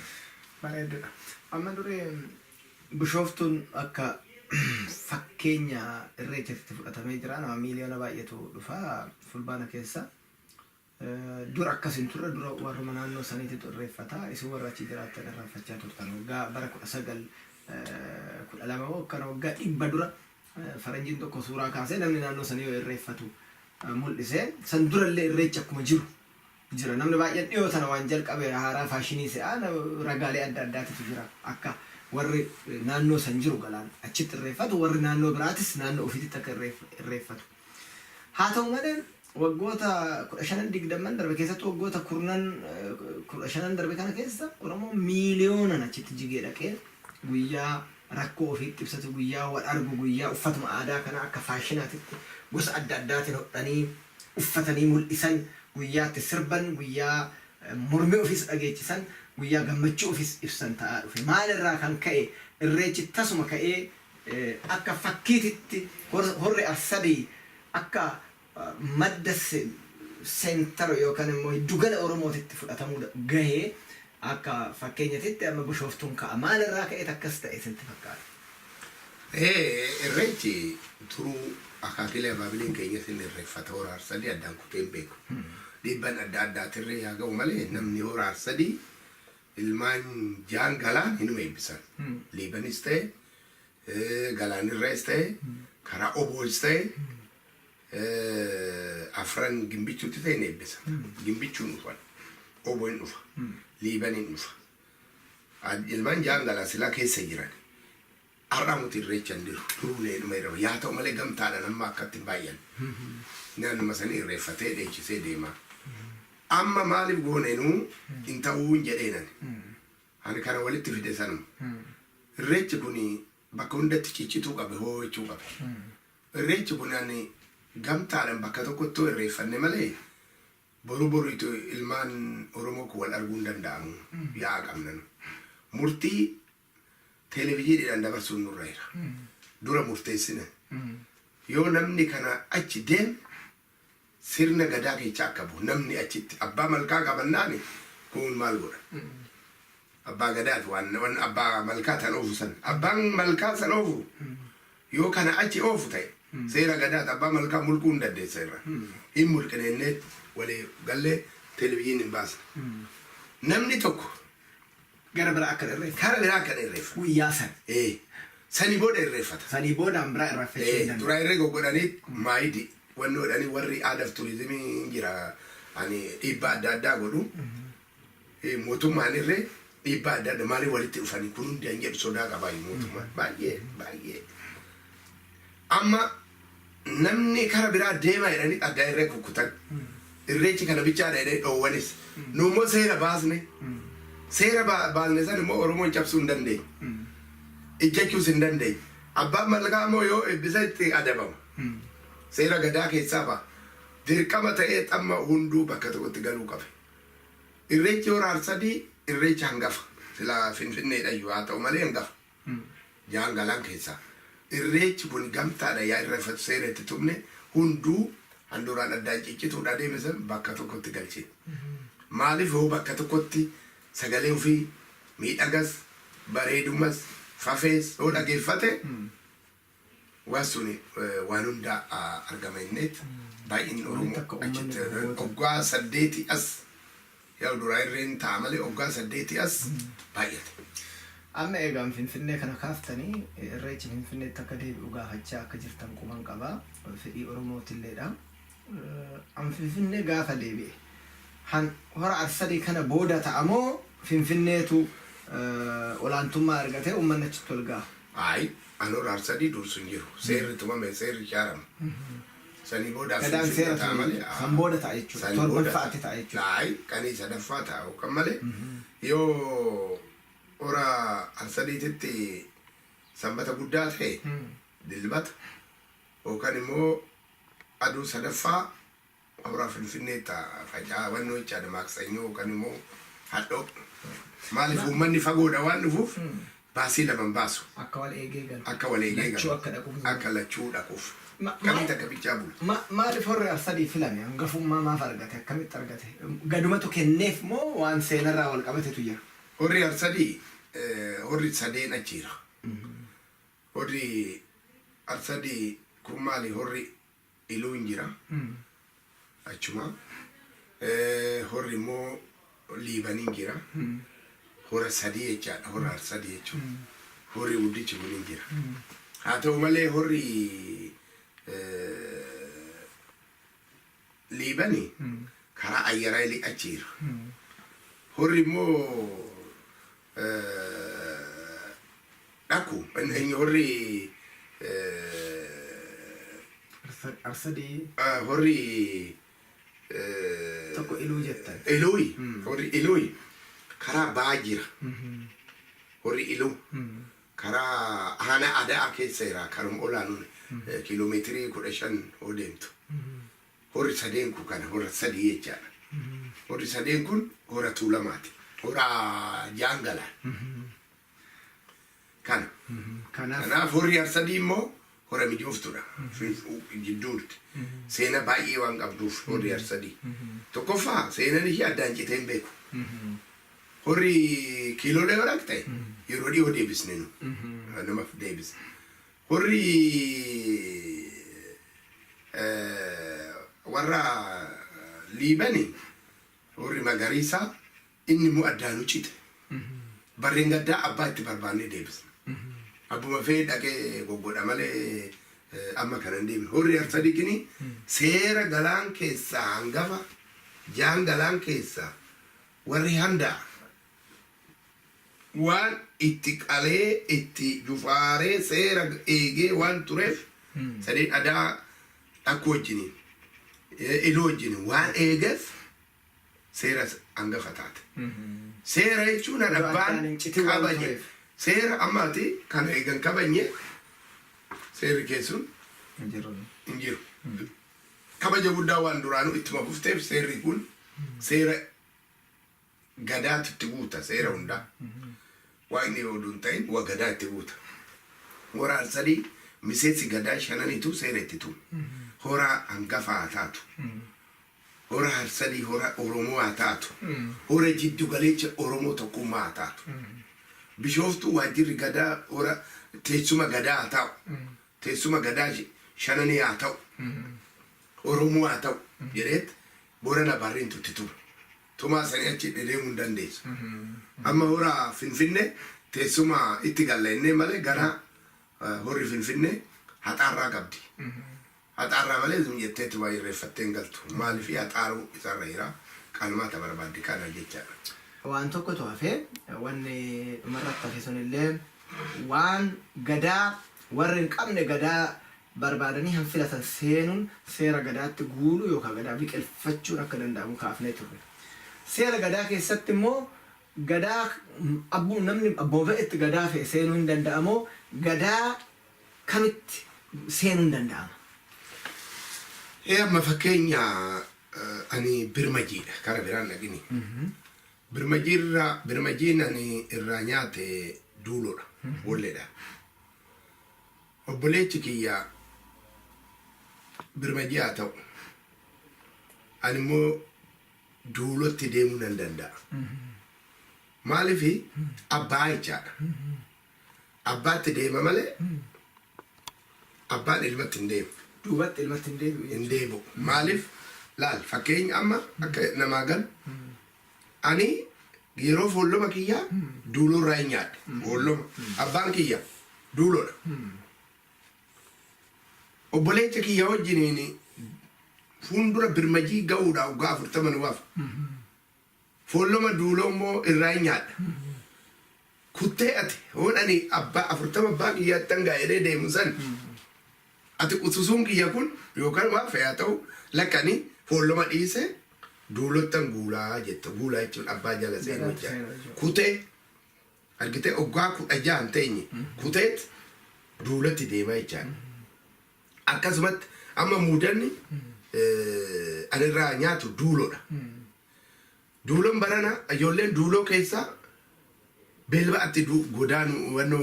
Bareedudha. Amma duree Bishooftuun akka fakkeenya irreechatti fudhatamee jira. Nama miiliyoona baay'eetu dhufa Fulbaana keessa. Dur akkas hin turre, dura warruma naannoo saniititu irreeffata. Isin warra achi jiraattan irraanfachaa turtan. Waggaa bara 1912 moo akkana waggaa 100 dura faranjiin tokko suuraa kaasee namni naannoo sanii yoo irreeffatu mul'ise. San durallee irreechi akkuma jiru jira. Namni baay'een dhiyoo tana waan jalqabe haaraa faashinii se'a, ragaalee adda addaatitu jira. Akka warri naannoo san jiru galaan achitti irreeffatu, warri naannoo biraatis naannoo ofiititti akka irreeffatu. Haa ta'u malee waggoota 15 20 darbe keessatti, waggoota kurnan 15n darbe kana keessa Oromoon miiliyoonan achitti jigee dhaqee guyyaa rakkoo ofiitti ibsatu, guyyaa wal argu, guyyaa uffatuma aadaa kana akka faashinaatitti gosa adda addaatiin hodhanii uffatanii mul'isan, guyyaatti sirban, guyyaa mormii ofiis dhageechisan, guyyaa gammachuu ofiis ibsan ta'aa dhufe. Maalirraa kan ka'e irreechi tasuma ka'ee akka fakkiititti Horri Arsadii akka madda center yookaan immoo giddugala Oromootitti fudhatamuu gahee akka fakkeenyatitti amma Bishooftuun ka'a? Maalirraa ka'eet akkas ta'e isinitti fakkaata? Irreechi turuu akaakilee abaabileen keenya sin irreeffata, Hora Arsadii addaan kutee hin beeku. Dhiibban adda addaatirree haa ga'u malee namni Hora Arsadii ilmaan jaan galaan hinuma eebbisan. Liibanis ta'e, galaanirrees ta'e, karaa oboos ta'e, afran Gimbichuutti ta'e ni eebbisa. Gimbichuun dhufan. Oboo hin dhufa. Liiban hin dhufa. Ilmaan jaan galaan silaa keessa jiran. Har'a muti irreecha hin jiru. Duruu needhuma irra. Yaa ta'u malee gamtaadhaan amma akkatti hin baay'an. Naannuma sanii irreeffatee dheechisee deema. Amma maaliif gooneenuu hin ta'uu hin jedheenan. Ani kana walitti fide sanuma. Irreechi kun bakka hundatti ciccituu qabe, hoo'achuu qabe. Irreechi kun ani gamtaadhaan bakka tokkotti irreeffanne malee boru boriitu ilmaan Oromoo kun wal arguu hin danda'amu. Yaa'a qabnan. Murtii televezyiiniidhaan dabarsuun nurra jira. Dura murteessine. Yoo namni kana achi deeme sirna gadaa keessa akka bu'u namni achitti abbaa malkaa qabannaani kun maal godha? Abbaa gadaati waan abbaa malkaa tan oofu san. Abbaan malkaa san oofu yoo kana achi oofu ta'e seera gadaati abbaa malkaa mulquu hin dandeessa irra. Hin mulqine innee walii gallee televezyiiniin hin baasne. Namni tokko gara biraa akka irreeffatu. Kara biraa akka irreeffatu. Guyyaa sana. Ee. Sanii booda irreeffata. Sanii booda biraa irreeffachuu hin danda'u. Dura irree goggodhanii maayidi wanni godhanii warri aadaaf turizimii hin jira ani dhiibbaa adda addaa godhu. Mootummaan irree dhiibbaa adda addaa maaliif walitti dhufanii kun hundi hin jedhu sodaa qabaa mootummaan baay'ee baay'ee. Amma namni kara biraa deema jedhanii addaa irree kukkutan. Irreechi kana bichaadha jedhanii dhoowwanis. Nu immoo seera baasne. Seera baasne san immoo Oromoon cabsuu hin dandeenye. Ijjachuus hin dandeenye. Abbaan malkaa immoo yoo eebbisa itti adabama. Seera gadaa keessaa ba'a. Dirqama ta'ee xamma hunduu bakka tokkotti galuu qabe. Irreechi hora Harsadii irreecha hangafa. Sila Finfinneedha iyyuu haa ta'u malee hangafa. Jaan galaan keessaa. Irreechi kun gamtaadha yaa irreeffatu seera itti tumne hunduu handuraan addaan ciccituudha deeme san bakka tokkotti galchine. Maaliif yoo bakka tokkotti sagalee ofii miidhagas bareedumas fafees yoo dhageeffate waan suni waan hunda argama inneet baay'inni Oromoo Akka uummanni achitti Oromoo oggaa 8 as yaa duraa irreen ta'a malee oggaa 8 as baay'ate. Amma eegaan Finfinnee kana kaaftanii irreechi Finfinneetti akka deebi'u gaafachaa akka jirtan quban qabaa. Fedhii Oromootiilleedha. An Finfinnee gaafa deebi'e han hora Arsadii kana booda ta'amoo Finfinneetu olaantummaa argatee uummanni achitti ol ga'a? Ayi, an hora Arsadii dursu hin jiru. Seerri tumame, seerri ijaarama. Sanii booda Gadaan Finfinnee seera ta'a tumame malee. San booda ta'a jechuudha. Sanii booda Torbaffaatti ta'a jechuudha. Ayi, qanii sadaffaa ta'a yookaan malee yoo hora Arsadiititti sanbata guddaa ta'e dilbata yookaan immoo aduu sadaffaa hora Finfinnee ta'a facaa wannoo jechaadha maaqsanyoo yookaan immoo hadhoo. Maaliif uummanni fagoodha waan dhufuuf baasii lama hin baasu. Akka wal eegee galu. Akka wal eegee Lachuu galu. akka dhaquuf. Akka lachuu dhaquuf. Kamitti akka bichaa bula. Maaliif horri Arsadii filame? Hangafummaa maaf argate? Akkamitti argate? Gadumatu kenneef moo waan seenarraa wal qabatetu jira? Horri Arsadii horri sadeen achiira. Horri Arsadii kun maali? Horri Iluu hin jira. Achuma. Horri immoo Liibanii hin jira. Hora sadii jechaadha. Hora Arsadii jechuun. Horri guddichi kun hin jira. Haa ta'u malee horri Liibanii karaa Ayyaraayilii achi jira. Horri immoo dhaku horri Arsadii horri tokko Iluu jettan. Iluuyi horri Iluuyi karaa baa jira. Horri Iluu karaa aanaa Adaa keessa jira karuma olaanuun kiiloomeetirii 15 yoo deemtu. Horri sadeen kun kana hora sadii jechaadha. Horri sadeen kun hora Tuulamaati. Hora Jaangalaan. Kana. Kanaaf Kanaaf horri Arsadii immoo hora mijooftuudha. Jidduutti. Seena baay'ee waan qabduuf horri Arsadii. Tokkoffaa seenan ishee addaan citee hin beeku. Horri kiiloolee yoo dhaqxe yeroo dhiyoo deebisne nu. Namaaf deebisne. Horri warra Liibani horri magariisaa inni immoo addaanuu cite. Barreen gaddaa abbaa itti barbaannee deebisne. Abbuma fee dhaqee goggodha malee amma kana hin deemne. Horri Arsadii kini seera galaan keessaa hangafa jaan galaan keessaa warri handa'a waan itti qalee itti jufaaree seera eegee waan tureef sadeen adaa dhakkuu wajjiniin iluu wajjiniin waan eegeef seera hangafa taate. Seera jechuun an Odoo abbaan addaan hin citin waan kabaje. tureef. Seera ammaati kana eegan kabajne seerri keessun Hin jiru. hin jiru. Kabaja guddaa waan duraanuu ittuma fufteef seerri kun seera gadaatu itti guuta seera hundaa. Waaqni yoo oduu hin ta'in wa gadaa itti guuta. Hora Arsadii miseensi gadaa shananitu seera itti tuma. Hora hangafa haa taatu. Hora Arsadii hora Oromoo haa taatu. Hora jiddu galeecha Oromoo tokkummaa haa taatu. Bishooftuu waajjirri gadaa hora teessuma gadaa haa ta'u. Teessuma gadaa shananii haa ta'u. Oromoo haa ta'u jedheet Borana Barreentu itti tuma. Tumaa sanii achi deemuu hin dandeessu. Amma hora Finfinnee teessuma itti galla innee malee gara Horri Finfinnee haxaarraa qabdi. Haxaarraa malee zum jetteetu waa irreeffattee hin galtu. Maaliif haxaaruu isarra jira, qalmaata barbaaddi kana jechaadha. Waan tokkotu hafe, wanni dhumarratti hafe sunillee waan gadaa warri hin qabne gadaa barbaadanii han filatan seenuun seera gadaatti guuluu yookaan gadaa biqilfachuun akka danda'amu kaafnee turre. Seera gadaa keessatti immoo gadaa abbuu namni abbuma fedhetti gadaa fe'e seenuu hin danda'amoo, gadaa kamitti seenuu hin danda'ama? Ee, amma fakkeenya ani birmajiidha, kara biraan dhaqini. Birmajiirraa, birmajiin ani irraa nyaate duuloodha, boolleedha. Obboleechi kiyya birmajii haa ta'u. Ani immoo duulotti deemuu nan danda'a. Maaliif? Abbaa jechaadha. Abbaatti deema malee abbaan ilmatti hin deemu. Duubatti ilmatti hin deebi'u Hin deebi'u. Maaliif? Laal, fakkeenya amma akka namaa galu, ani yeroo foolloma kiyyaa duuloo irraa hin nyaadhe. Foolloma. Abbaan kiyya duuloodha. Obboleecha kiyya wajjiniin fuuldura birmajii ga'uudhaa waggaa 40 nu hafa. Foolloma duuloo immoo irraa hin nyaadha. Kuttee ati hoon ani abbaa 40 abbaa kiyyaatti hangaa jedhee deemu san, ati qususuun kiyya kun yookaan waan fe'aa ta'u lakkani foolloma dhiise duulottan guulaa jetta. Guulaa jechuun abbaa jala seenuu Gadaatti jechaadha. seenuu jechuudha. Kutee argitee waggaa 16 hin teenye kuteet duulatti deema jechaadha. Akkasumatti amma muudanni anirraa nyaatu duuloodha. Duuloon barana ijoolleen duuloo keessaa beelba'atti godaanu wannoo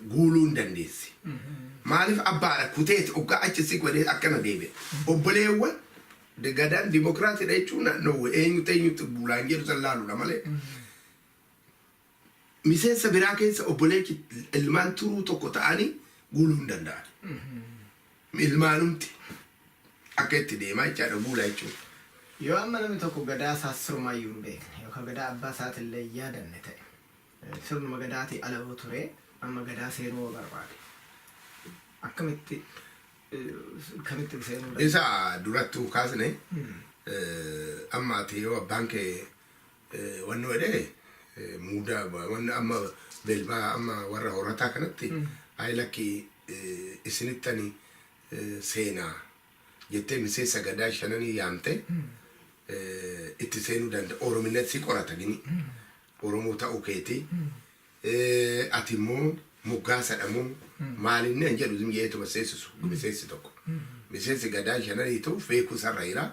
guuluu hin dandeessi. Maaliif? Abbaadha, kuteeti oggaa achi si godhee akkana deebi'a. Obboleewwan gadaan dimokiraatiidha jechuun naannoo eenyutu eenyutti guulaan jedhu san laaluudha malee. Miseensa biraa keessa obboleechi ilmaan turuu tokko ta'anii guuluu hin danda'an. Ilmaanumti akka itti deemaa jechaadha guulaa jechuudha. Yoo amma namni tokko gadaa isaa sirumayyuu hin beekne yookaan gadaa abbaa isaatillee hin yaadanne ta'e, sirnuma gadaatii ala yoo ture, amma gadaa seenuu yoo barbaade akkamitti kamitti seenuu danda'a? Isa durattuu kaasne, amma ati yoo abbaan kee wannoo jedhee muudaa wanni amma beelbaa amma warra horataa kanatti ayi lakki isinittani seenaa jettee miseensa gadaa shananii yaamte itti seenuu danda'a. Orominnet si qorata gini. Oromoo ta'uu keeti. Ati immoo moggaasadha moo maalinni an jedhu zim jedheetuma seessisu miseensi tokko. Miseensi gadaa shananiitu beekuu isarra jira.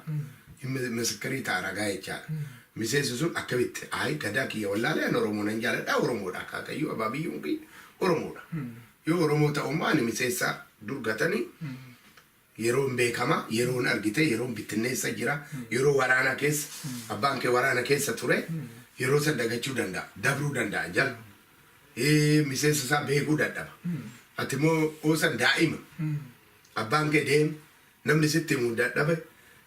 Misikirii ta'a, ragaa jechaadha. Miseensi sun akkamitti ayi gadaa kiyya wallaalee, an Oromoo nan jaaladha, Oromoodha, akaakayyuu abaabiyyuun kiyya Oromoodha. Yoo Oromoo ta'ummaa ani miseensa dur gatanii yeroon beekama, yeroon argite, yeroon bittinneessa jira, yeroo waraana keessa abbaan kee waraana keessa ture, yeroo san dagachuu danda'a, dabruu danda'a jala. Miseensa isaa beekuu dadhaba. Ati immoo oosan daa'ima. Abbaan kee deeme, namni sitti himuu dadhabe.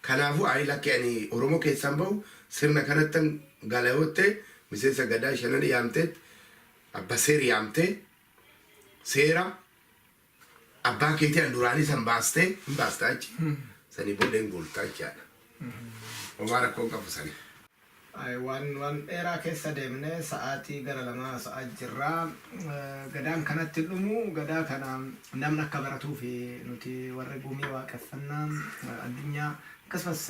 Kanaafuu ayi lakki ani Oromoo keessaan bahu sirna kanattan gala yoo ta'e, miseensa gadaa shanan yaamteet, abba seer yaamtee, seera abbaa keetii an duraanii san baastee hin baastaa achi sanii booda hin guultaa jechaadha. Homaa rakkoo hin qabu sanii. Waan dheeraa keessa deemne, sa'aatii gara 2 sa'a jirraa. Gadaan kanatti dhumu, gadaa kana namni akka baratuu fi nuti warri gumii waaqeffannaa addunyaa akkasumas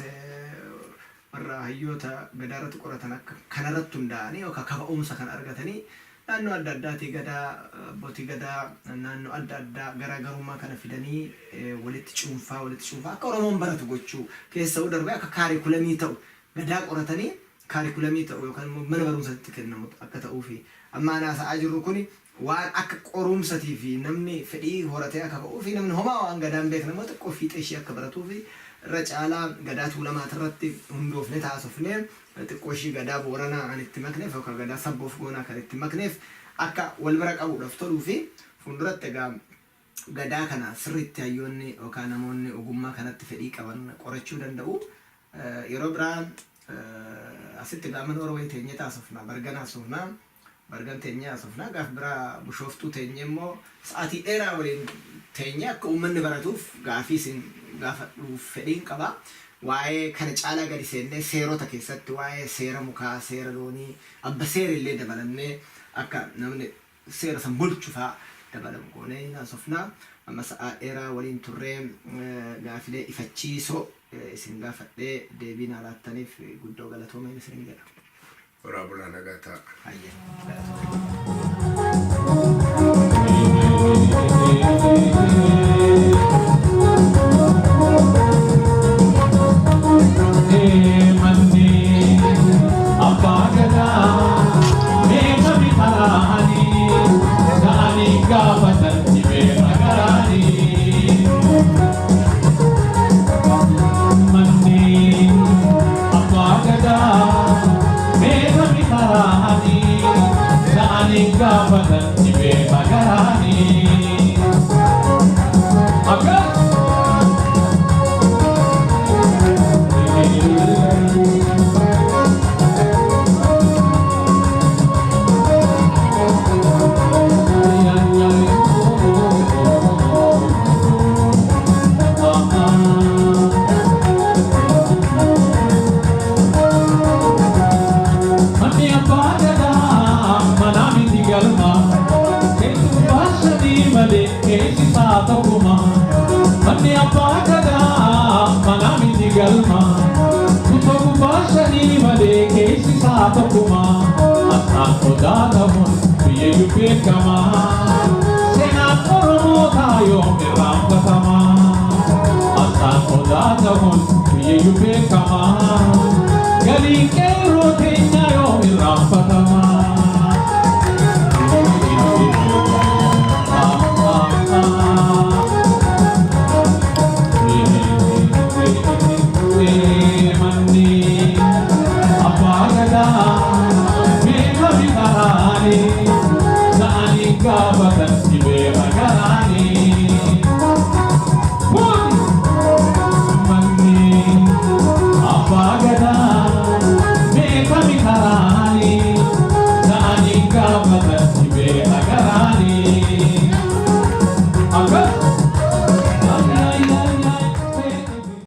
warra hayyoota gadaa irratti qoratan akka kanarratti hundaa'anii yookaan kaka'umsa kan argatanii naannoo adda addaatii gadaa abbootii gadaa naannoo adda addaa garaagarummaa kana fidanii walitti cuunfaa akka Oromoon baratu gochuu keessa'uu darbee akka kaarikulamii ta'u, gadaa qoratanii kaarikulamii ta'u yookaan immoo mana barumsaatti kennamu akka ta'uu fi amma anaa sa'aa jirru kuni waan akka qorumsatii fi namni fedhii horatee akka ka'uu fi namni homaa waan gadaan beekne immoo xiqqoo fiixee ishee akka baratuu fi irra caalaa gadaa Tuulamaati irratti hundoofne taasofne, xiqqoo ishii gadaa Booranaa kan itti makneef yookaan gadaa Sabboof Goonaa kan itti makneef akka wal bira qabuudhaaf toluu fi fuulduratti egaa gadaa kana sirriitti hayyoonni yookaan namoonni ogummaa kanatti fedhii qaban qorachuu danda'u. Yeroo biraa asitti gaafa Noorwee teenyee taasifna, bargana haasofna. Bargan teenyee haasofna. Gaaf biraa Bushooftuu teenyee immoo sa'aatii dheeraa waliin teenyee akka uummanni baratuuf gaafii isin gaafadhuuf fedhiin qaba. Waa'ee kana caalaa gadi seennee seerota keessatti waa'ee seera mukaa, seera loonii, abba seera illee dabalannee akka namni seera san bulchu faa dabalamu goonee hin haasofna. Amma sa'aa dheeraa waliin turree gaafilee ifachiisoo isin gaafadhee deebii naa laattaniif guddoo galatoomaa isiniin jedha. Horaa bulaa, nagaa ta'a. Hayyee, galatoomaa. Manni abbaa gadaa meeqa bitaraanii ta'anii gaafatan dhibee magaraanii. Manni abbaa gadaa meeqa bitaraanii ta'anii gaafatan dhibee magaraanii. Akkas. Manni abbaa gadaa mana miti galma, keessumaa shanii malee keessi isaa tokkuma. Manni abbaa gadaa mana miti galma, gubbaa shanii malee keessi isaa tokkuma. Asxaan odaa ta'uun biyyayyuu beekama. Seenaan Oromootaa yoom irraanfatama? Asxaan odaa ta'uun biyyayyuu beekama. Galiin qeerroo teenyaa yoom irraanfatama? Manni